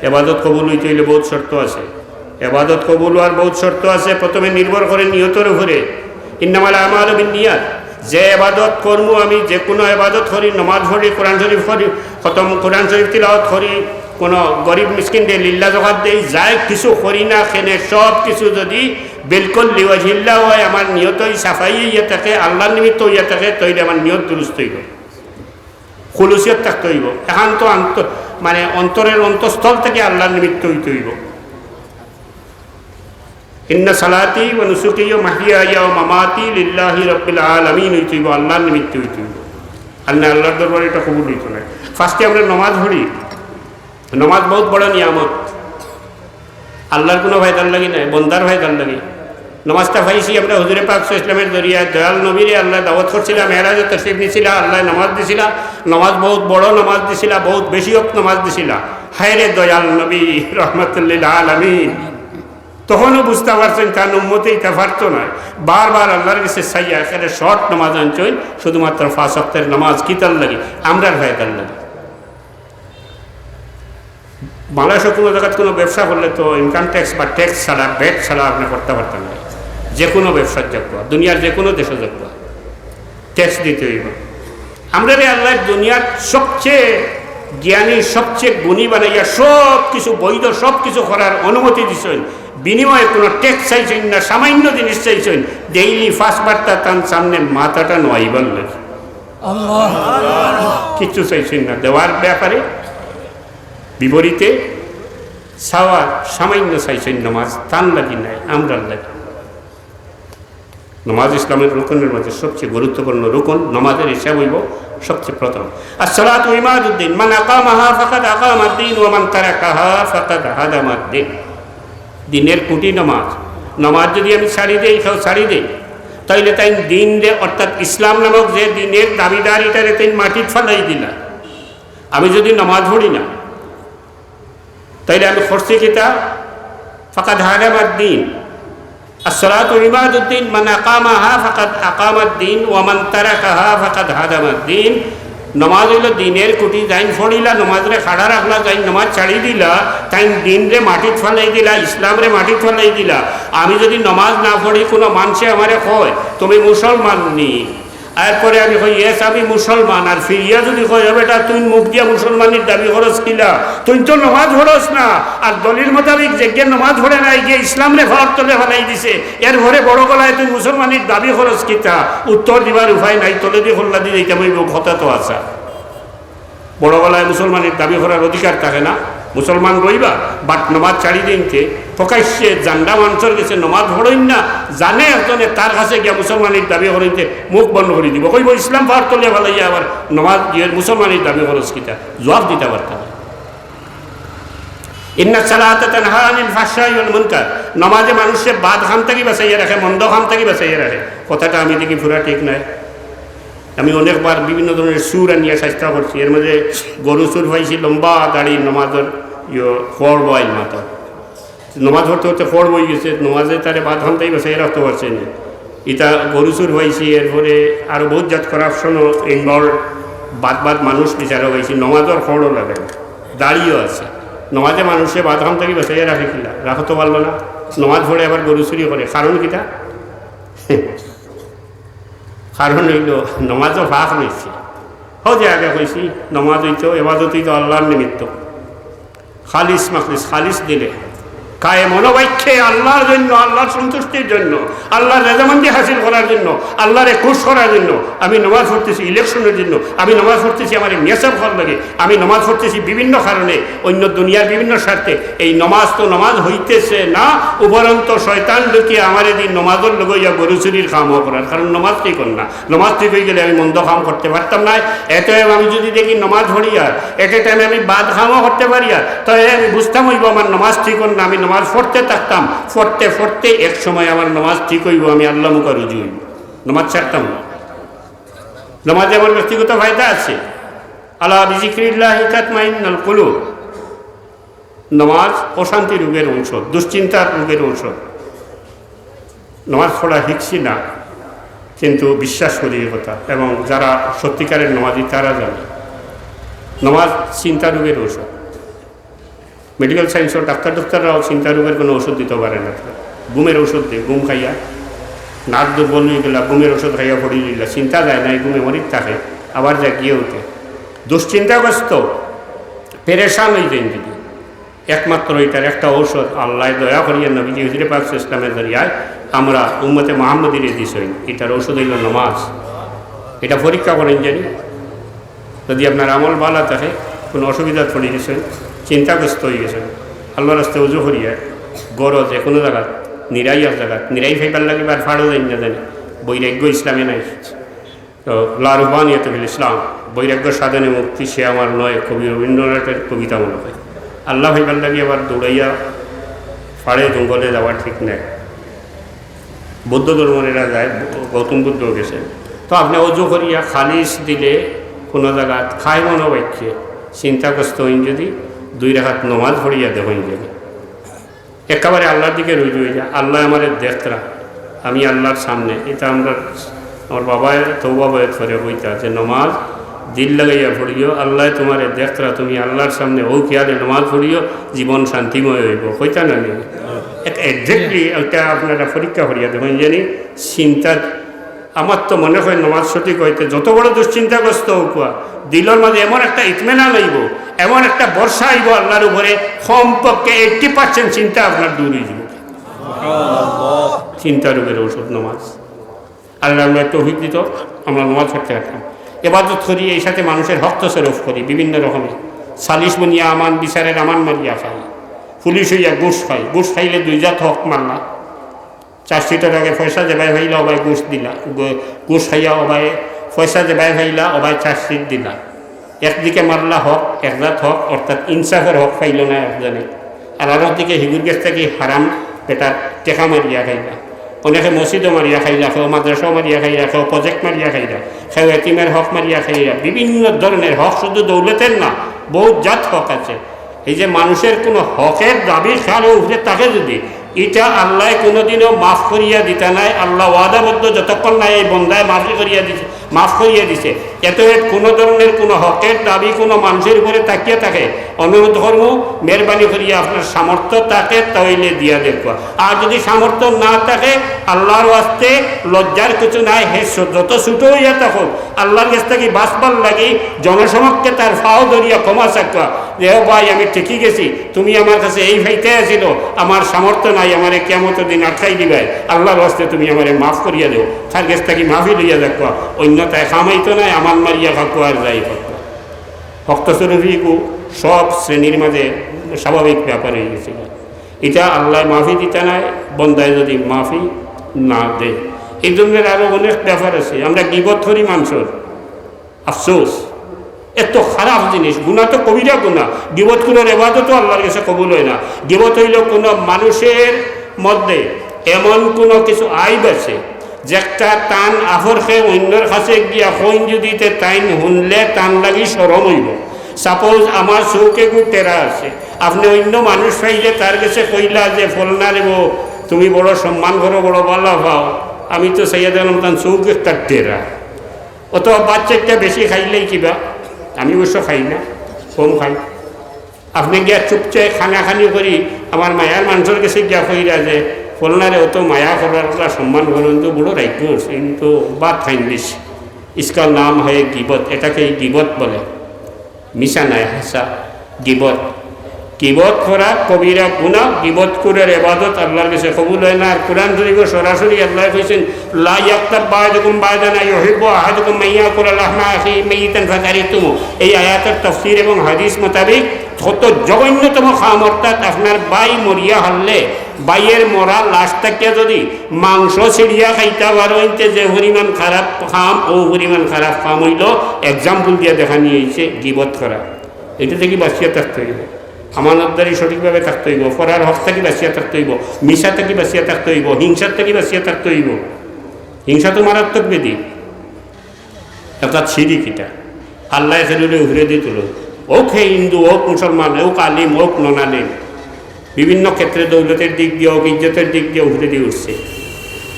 এবাদত কবুল অইতে অইলে বহুত শর্ত আছে। এবাদত কবুল অওয়ার বহুত শর্ত আছে। প্রথমে নির্ভর করে নিয়তর উপরে। ইন্নামাল আমালু বিন্নিয়াত। যে এবাদত করমু আমি, যে কোনো এবাদত করি, নমাজ পড়ি, কোরআন শরীফ করি, খতম কোরআন শরীফ তিলাওয়াত করি, কোনো গরিব মিসকিনরে লিল্লা জকাত দেই, যাই কিছু করি না কেনে, সব কিছু যদি বিলকুল লিওয়াজহিল্লাহ অয়, আমার নিয়ত অই সাফাই অইয়া থাকে, আল্লাহর নিমিত্ত অইয়া থাকে, তাইলে আমার নিয়ত দুরুস্ত অইবো, খুলুসিয়ত থাকতে অইবো, একান্ত আন্ত-, মানে অন্তরের অন্তঃস্থল থেকে আল্লাহর নিমিত্ত অইতে অইবো। ইন্না সালাতি ওয়া নুসুকি ওয়া মাহইয়ায়া ওয়া মামাতি লিল্লাহি রাব্বিল আলামিন অইতে অইবো, আল্লাহর নিমিত্ত অইতে অইবো। আর না আল্লাহর দরবারে ইটা কবুল অইতো নায়। ফার্স্টে আমরা নমাজ পড়ি, নমাজ বহুত বড় নিয়ামত। আল্লাহর কোনো ফায়দার লাগি নায়, বন্দার ফায়দার লাগি। নমাজটা পাইছি আমরা হুজুরে পাক সাল্লাল্লাহু আলাইহি ওয়াসাল্লামের জরিয়ায়, দয়াল নবীরে আল্লায় দাওয়াত করছিলা, মেরাজো তশরিফ নিছিলা, আল্লায় নমাজ দিছিলা, নমাজ বহুত বড় নমাজ দিছিলা, বহুত বেশি অক্ত নমাজ দিছিলা। হায় রে দয়াল নবী রহমাতুল্লিল আলামিন, তখনও বুঝতা পারছইন তান উম্মতে ইতা পারতো নায়। বারবার আল্লাহর কাছে চাইয়া একেবারে শর্ট নমাজ আনছইন, শুধুমাত্র পাঁচ ওয়াক্তের নমাজ। কিতার লাগি? আমরার ফায়দার লাগি। বাংলাদেশো কোনো জাগাত কোনো ব্যবসা করলে তো ইনকাম ট্যাক্স বা ট্যাক্স ছাড়া, ভ্যাট ছাড়া আপনে করতা পারতা নায়। যে কোনো ব্যবসাত যাউক্কা, দুনিয়ার যে কোনো দেশো যাউক্কা, ট্যাক্স দিতে অইবো। আমরারে আল্লায় দুনিয়ার সবচেয়ে জ্ঞানী, সবচেয়ে গুণী বানাইয়া সব কিছু বৈধ, সব কিছু করার অনুমতি দিছইন। বিনিময়ে কোনো ট্যাক্স চাইছইন না, সামান্য জিনিস চাইছইন। ডেইলি পাঁচ বার্তা তান সামনে মাথাটা নোয়াইবার লাগি। আল্লাহ। কিচ্ছু চাইছইন না দেওয়ার ব্যাপারে, বিপরীতে চাওয়ার সামান্য চাইছইন। নমাজ তান লাগি নায়, আমরার লাগি। নমাজ ইসলামের রুকনের মাঝে সবচেয়ে গুরুত্বপূর্ণ রুকন, নমাজের হিসাব অইবো সবচেয়ে প্রথম। আসসালাতু ইমাদুদ্দিন, মান আকামাহা ফাকাদ আকামাদ্দিন ওয়া মান তারাকাহা ফাকাদ হাদামাদ্দিন। দিনের খুঁটি নমাজ। নমাজ যদি আমি ছাড়ি দেই, কেউ ছাড়ি দেই, তাইলে তাইন দিনরে, অর্থাৎ ইসলাম নামক যে দিনের দাবিদার, ইটারে তাইন মাটিত ফালাই দিলা। আমি যদি নমাজ পড়ি না, তাইলে আমি করছি কিতা? ফাকাদ হাদামাদ্দিন। আসসালাতু ইমাদুদ্দিন, মান আকামাহা ফাকাদ আকামাদ্দিন ওয়া মান তারাকাহা ফাকাদ হাদামাদ্দিন। নমাজ অইলো দিনের খুঁটি, যাইন পড়িলা, নমাজরে খাড়া রাখলা, যাইন নমাজ ছাড়ি দিলা, তাইন দিনরে মাটিত ফালাই দিলা, ইসলামরে মাটিত ফালাই দিলা। আমি যদি নমাজ না পড়ি, কোনো মানষে আমারে কয়, "তুমি মুসলমান নি?" এরপরে আমি কই, "Yes, আমি মুসলমান।" আর ফিরিয়া যদি কয়, "ও বেটা, তুই মুখ দিয়া মুসলমানির দাবি করস কিলা? তুই তো নমাজ পড়স না।" আর দলিল মোতাবিক যেগিয়ে নমাজ পড়ে না, এগিয়ে ইসলামরে পাওর তলে ফালাই দিছে, এরপরে বড় গলায় তুই মুসলমানির দাবি করস কিতা? উত্তর দিবার উপায় নাই, তলেদি কল্লাদি যাইতাম অইবো, কথা তো আছে। বড় গলায় মুসলমানির দাবি করার অধিকার থাকে না, মুসলমান রইবা, but নমাজ ছাড়ি দিনতে প্রকাশ্যে জান্ডা মানষর গেছে নমাজ পড়ইন না, জানে একজনে তার কাছে গিয়া মুসলমানির দাবি করইনতে মুখ বন্ধ করি দিবো, কইবো, "ইসলাম পাওর তলে ফালাইয়া আবার নমাজ, ইয়ে, মুসলমানির দাবি করস কিতা?" জবাব দিতা পারতা না। ইন্না সালাতা তানহা আনিল ফাহশাই ওয়াল মুনকার। নমাজে মানুষরে বাদ কাম থাকি বাঁচাইয়া রাখে, মন্দ কাম থাকি বাঁচাইয়া রাখে। কথাটা আমি দেখি পুরা ঠিক নায়। আমি অনেকবার বিভিন্ন ধরনের চুর আনিয়া চেষ্টা করছি। এর মাঝে গরু চুর পাইছি, লম্বা দাড়ি, নমাজর ইয়ো, খড় বইল মাথা। নমাজ পড়তে পড়তে খড় বই গেছে, নমাজে তারে বাদ কাম থাকি বাঁচাইয়া রাখতে পারছে না। ইতা গরু চুর পাইছি, এরপরে আরো বহুত জাত করাপশনও ইনভলভ, বাদ বাদ মানুষ বিচারও পাইছি, নমাজর খড়ও লাগে না, দাড়িও আছে। নমাজে মানুষরে বাদ কাম থাকি বাঁচাইয়া রাখে কিলা? রাখতে পারলো না। নমাজ পড়ে আবার গরু চুরি করে, কারণ কিতা? কারণ অইলো নমাজও পাক রইছে। হো যে আগে কইছি, নমাজ অইতো, এবাদত অইতো আল্লাহর নিমিত্ত। খালিস মাখলিস, খালিস দিলে। কায়ে মনোবাক্যে আল্লাহর জন্য, আল্লাহর সন্তুষ্টির জন্য, আল্লাহর রেজামন্দি হাসিল করার জন্য, আল্লাহরে খুশ করার জন্য আমি নমাজ পড়তেছি, ইলেকশনের জন্য আমি নমাজ পড়তেছি, আমার মেসাব হওয়ার লাগে আমি নমাজ পড়তেছি বিভিন্ন কারণে, অন্য দুনিয়ার বিভিন্ন স্বার্থে। এই নমাজ তো নমাজ হইতেছে না, উপরন্ত শয়তান ঢুকিয়া আমারে দিন নমাজর লগে ইয়া গরু চুরির কামও করার, কারণ নমাজ ঠিক অয় না। নমাজ ঠিক হয়ে গেলে আমি মন্দ কাম করতে পারতাম না। এতে আমি যদি দেখি নমাজ পড়িয়া এটে টাইমে আমি বাদ কামও করতে পারিয়া, তাহলে আমি বুঝতাম হইব আমার নমাজ ঠিক অয় না, আমি নমাজ পড়তে থাকতাম, পড়তে পড়তে এক সময় আমার নমাজ ঠিক হইব, আমি আল্লাহ মুখা রুজু হইব, নমাজ ছাড়তাম না। নমাজে আমার ব্যক্তিগত ফায়দা আছে। আলা বিজিক্রিল্লাহি তাতমাইন্নাল কুলুব। নমাজ অশান্তি রোগের ঔষধ, দুশ্চিন্তার রোগের ঔষধ। নমাজ পড়া শিখছি না, কিন্তু বিশ্বাস করি এই কথা, এবং যারা সত্যিকারের নমাজি তারা জানে নমাজ চিন্তা রোগের ঔষধ। মেডিকেল সায়েন্সর ডাক্তার ডাক্তাররাও চিন্তা রোগের কোনো ওষুধ দিতে পারে না। ঘুমের ওষুধ দেয়, ঘুম খাইয়া নাক দুর্বল হয়ে গেলে ঘুমের ওষুধ খাইয়া পড়ি দিলা, চিন্তা যায় না, এই ঘুমে মরিত থাকে, আবার জাগিয়ে উঠে। দুশ্চিন্তাগ্রস্ত, পেরেশান হয়ে যায় যদি, একমাত্র এটার একটা ঔষধ আল্লাহ দয়া করিয়া নবীজি হুজুরে পাক সাল্লাল্লাহু আলাইহি ওয়াসাল্লামের জরিয়ায় আমরা উম্মতে মুহাম্মদীরে দিছইন। এটার ঔষধ হইল নমাজ। এটা পরীক্ষা করেন জানি, যদি আপনার আমল ভালা থাকে, কোনো অসুবিধা পড়ে গেছেন, চিন্তাগ্রস্ত হয়ে গেছেন, আল্লাহর রাস্তে উজু করিয়া গরজ যে কোনো জায়গাত, নিরাই এক জায়গাত, নিরাই ফাইবার লাগে আর ফাড়ো যাই না জানি, বৈরাগ্য ইসলামে নাই। তো লা রুহবানিয়াত ফিল ইসলাম, বৈরাগ্য সাধনে মুক্তি সে আমার নয়, কবি রবীন্দ্রনাথের কবিতা মনে হয়। আল্লাহ ফাইবার লাগে আবার দৌড়াইয়া ফাড়ে জঙ্গলে যাওয়া ঠিক নাই। বৌদ্ধ ধর্মর এরা যায়, গৌতম বুদ্ধ গেছে। তো আপনি অজু করিয়া খালিস দিলে কোনো জায়গাত খায় মনো বাক্যে চিন্তাগ্রস্ত হইন যদি দুই রাকাত নমাজ পড়িয়া দেখইন যদি একেবারে আল্লাহর দিকে রুজু হয়ে যায়, আল্লাহ আমারে দেখতরা, আমি আল্লাহর সামনে, এটা আমরা, আমার বাবায় তৌবা বয়াত করে কইতা যে নমাজ দিল লাগাইয়া পড়িও, আল্লাহ তোমারে দেখতরা, তুমি আল্লাহর সামনে ও খেয়ালে নমাজ পড়িও, জীবন শান্তিময় হইব, কইতা না নি? এক exactly এটা আপনারা পরীক্ষা করিয়া দেখইন জানি চিন্তা আমার তো মনে হয় নমাজ সঠিক হইতে যত বড় দুশ্চিন্তাগ্রস্ত হোক, দিলর মাঝে এমন একটা ইতমিনান আইব, এমন একটা ভরসা আইব আল্লাহর উপরে, কমপক্ষে এইট্টি পার্সেন্ট চিন্তা আপনার দূর হয়ে যাব। চিন্তা রোগের ঔষধ নমাজ। আল্লাহ আমরা তৌফিক দিত, আমরা নমাজ পড়তে পারতাম। এবাদত করি, এই সাথে মানুষের হক তসরফ করি বিভিন্ন রকমে। সালিশ বুনিয়া আমান, বিচারের আমান মারিয়া খাই, পুলিশ হইয়া ঘুষ খাই, ঘুষ খাইলে দুই জাত হক মারলা। চার্জশিটর আগে পয়সা যেবায় পাইলা ওবায় ঘুষ দিলা, ঘু-, ঘুষ খাইয়া ওবায় পয়সা যেবায় পাইলা ওবায় চার্জশিট দিলা। একদিকে মারলা হক, এক জাত হক, অর্থাৎ ইনসাফের হক পাইল না একজনে। আর আরো দিকে হিগুর গেছ থাকি হারাম বেটার টেকা মারিয়া খাইলা। অনেকে মসজিদও মারিয়া খাইলা, কেউ মাদ্রাসাও মারিয়া খাইলা, কেউ প্রজেক্ট মারিয়া খাইলা, কেউ এতিমের হক মারিয়া খাইলা, বিভিন্ন ধরনের হক, শুধু দৌলতের না, বহুত জাত হক আছে। এই যে মানুষের কোনো হকের দাবি খেয়াল উপরে থাকে যদি, এটা আল্লাহ কোনোদিনও মাফ করিয়া দিতা নাই। আল্লাহ ওয়াদাবদ্ধ, যতক্ষণ নাই এই বন্দায় মাফি করিয়া দিছে, মাফ করিয়া দিছে। এত কোনো ধরনের কোনো হকের দাবি কোনো মানুষের উপরে তাকিয়ে থাকে, অনুরোধ করবো, মেহরবানি করিয়া আপনার সামর্থ্য থাকে তাহলে দিয়া দেখবা। আর যদি সামর্থ্য না থাকে, আল্লাহর ওয়াস্তে লজ্জার কিছু নাই। হে ছ-, যত ছোট হইয়া থাকুক, আল্লাহর কাছ থাকি বাঁচবার লাগি জনসমক্ষে তার পাও ধরিয়া ক্ষমা চাক্কা যে, "ও ভাই, আমি ঠিকই গেছি, তুমি আমার কাছে এই ফাইতে আছিল, আমার সামর্থ্য নাই, আমারে কিয়ামতের দিন আটকাই দিবায়, আল্লাহর ওয়াস্তে তুমি আমারে মাফ করিয়া দেও।" তার কাছ থাকি মাফি লইয়া যাক্কা, অন্যথায় খামাইতো নাই, আমার মারিয়া খাক্কো আর যাই খাক্কো। হক তসরফিগু সব শ্রেণীর মাঝে স্বাভাবিক ব্যাপার হয়ে গেছে। এটা আল্লাহ মাফি দিতা নাই, বন্দায় যদি মাফি না দেয়। এই ধরনের আরো অনেক ব্যাপার আছে। আমরা গিবত করি মানুষের, আফসোস, এত খারাপ জিনিস। গুনাহ তো কবিরা গুনাহ, গিবত করার এবাদতও আল্লাহর কাছে কবুল হয় না। গিবত হইল কোনো মানুষের মধ্যে এমন কোনো কিছু আইব আছে, যেটা তান আফরকে অন্যর কাছে গিয়া কইন যদি তে তাইন হুনলে তান লাগি শরম হইব। সাপোজ আমার চউখ এগু টেরা আছে, আপনি অন্য মানুষ পাইলে তার কাছে কইলা যে, "ফলনা রে বো, তুমি বড় সম্মান করো, বড় বালা পাও, আমি তো চাইয়া দেখলাম তান চউখ একটা টেরা।" অথবা বাচ্চা একটা বেশি খাইলেই কিবা, আমি অবশ্য খাই না, কম খাই। আপনি গিয়া চুপচাপ খানাখানি করি আমার মায়ার মানুষের কাছে গিয়া কইরা যে, "ফলনারে অত মায়া করার কথা সম্মান করেন তো বড় রাইখস, কিন্তু ভাত খাইন বেশি।" इसका नाम है गिबत, এটাকে গিবত বলে। মিছা নাই, হাছা, গিবত। গিবত করা কবিরা গুনাহ, গিবত করার ইবাদত আল্লাহর কাছে কবুল হয় না। আর কোরআন শরীফে সরাসরি আল্লাহ কইছেন, "লা ইয়াগতাব বা'দুকুম বা'দান আইয়ুহিব্বু আহাদুকুম আন ইয়াকুলা লাহমা আখিহি মাইয়িতান ফাকারিহতুমুহ।" এই আয়াতের তাফসীর এবং হাদিস মোতাবেক কত জঘন্যতম কাম, অর্থাৎ আপনার ভাই মরিয়া হারলে, ভাইয়ের মরা লাশ থাকিয়া যদি মাংস ছিড়িয়া খাইতা পারো, ইনতে যে পরিমাণ খারাপ কাম, ও পরিমাণ খারাপ কাম হইল। এক্সাম্পল দিয়া দেখানি হইছে গিবত করা। এটা থাকি বাঁচিয়া থাকতে হইব, আমানতদারি সঠিকভাবে থাকতে হইব, পরার হক থাকি বাঁচিয়া থাকতে হইব, মিছা থাকি বাঁচিয়া থাকতে হইব, হিংসার থাকি বাঁচিয়া থাকতে হইব। হিংসা তো মারাত্মক ব্যাধি, অর্থাৎ শিরিক এটা। আল্লাহ এগুলোরে উপরে দিয়ে তুলো, হোক হে হিন্দু, হোক মুসলমান, হোক আলিম, হোক নন আলিম, বিভিন্ন ক্ষেত্রে দৌলতের দিক দিয়ে হোক, ইজ্জতের দিক দিয়ে উপরে দিয়ে উঠছে।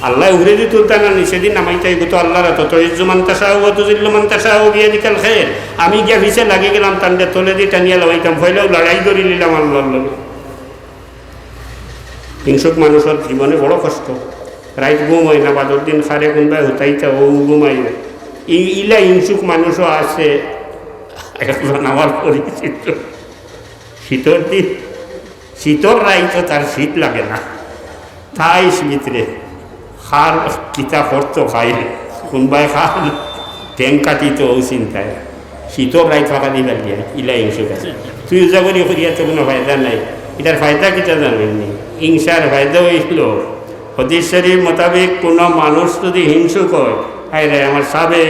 আল্লাহ উপরে দিয়ে তুলতা না, নিচে দিয়ে নামাইতা, এগু তো আল্লাহর হাতো। তুইজ্জু মান তাশাউ ওয়া তুযিল্লু মান তাশাউ বিয়াদিকাল খায়র। আমি গিয়া পিছে লাগি গেলাম, তানরে তলে দিয়ে টানিয়া লামাইতাম, ফয়লাও লড়াই করি নিলাম আল্লাহর লগে। হিংসুক মানুষের জীবনে বড় কষ্ট, রাইত ঘুম হয় না, বাদর দিন খারে কোনবায় হুতাইতা, ও ঘুমাইবে। ই-, ইলা হিংসুক মানুষও আছে, একজন আমার পরিচিত। শীতর দিন, শীতর রাইত তার শীত লাগে না, তাই ভিতরে খার কিতা করতো খাই, কোনবায় খার ট্যাঙ্ক কাটিত, ও চিন্তায় শীতর রাইত ফাঁকা দিবার গিয়া ইলা হিংসুক আছে। তুই উজা করি করিয়া তো কোনো ফায়দা নাই। এটার ফায়দা কিতা জানেননি? হিংসার ফায়দা হইল, হাদিস শরীফ মোতাবেক কোনো মানুষ যদি হিংসুক হয়, হায় রে, আমার সাবে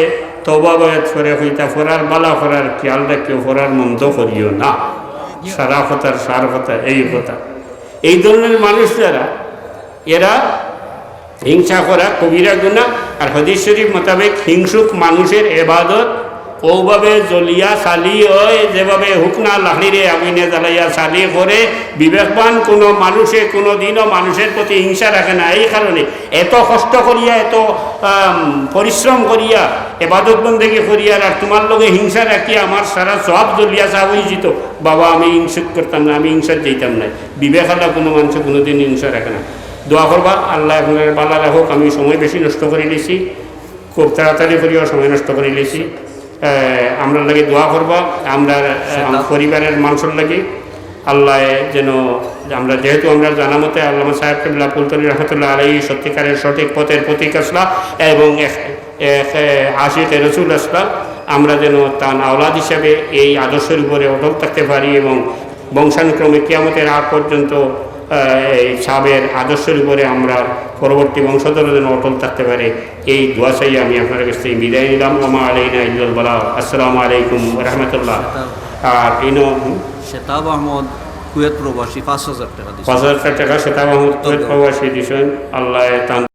তওবা বয়াত করে কইতা, ফরার বালা করার খেয়াল রাখিও, ফরার মন্দ করিও না। সারা কথার সার কথা, এই কথা। এই ধরনের মানুষ যারা, এরা হিংসা করা কবিরা গুনাহ। আর হাদিস শরীফ মোতাবেক হিংসুক মানুষের এবাদত ওভাবে জ্বলিয়া ছালি হয়, যেভাবে হুকনা লাকড়িরে আগুনে জ্বালাইয়া ছালি করে। বিবেকবান কোনো মানুষে কোনো দিনও মানুষের প্রতি হিংসা রাখে না। এই কারণে এত কষ্ট করিয়া, এত, আম, পরিশ্রম করিয়া, এবাদত বন্দেগী করিয়া, আর তোমার লগে হিংসা রাখিয়া আমার সারা সব জ্বলিয়া ছাই হয়ে যেত। বাবা, আমি হিংসুক করতাম না, আমি হিংসাত যাইতাম না। বিবেক আলা কোনো মানুষে কোনোদিন হিংসা রাখে না। দোয়া করবা, আল্লাহ আপনার বালা রাখুক। আমি সময় বেশি নষ্ট করি নিছি, খুব তাড়াতাড়ি করিয়া সময় নষ্ট করি নিছি। আহ, আমরার লাগি দোয়া করবা, আমরার, আহ, আমার পরিবারের মানুষের লাগি। আল্লাহ যেন আমরা, যেহেতু আমরা জানা মতে আল্লামা সাহেব কিবলা ফুলতলি রহমতুল্লাহ আলাইহি সত্যিকারের সঠিক পথের প্রতীক আসলা এবং এক, এক, আহ, আশিকে রসুল আসলা, আমরা যেন তান আওলাদ হিসাবে এই আদর্শের উপরে অটল থাকতে পারি এবং বংশানুক্রমে কিয়ামতের আগ পর্যন্ত, আহ, এই সাহেবের আদর্শের উপরে আমরা পরবর্তী বংশধর যেন অটল থাকতে পারে। এই দোয়া চাই আমি আপনার কাছ থেকে বিদায় নিলাম। ওমা আলাইনা ইল্লাল বালাগ। আসসালামু আলাইকুম ওয়া রাহমাতুল্লাহ। আর ইনো, হুম? শেতাব আহমদ, কুয়েত প্রবাসী, পাঁচ হাজার টাকা দিছে। পাঁচ হাজার টাকা শেতাব আহমদ, কুয়েত প্রবাসী দিছেন। আল্লাহ তান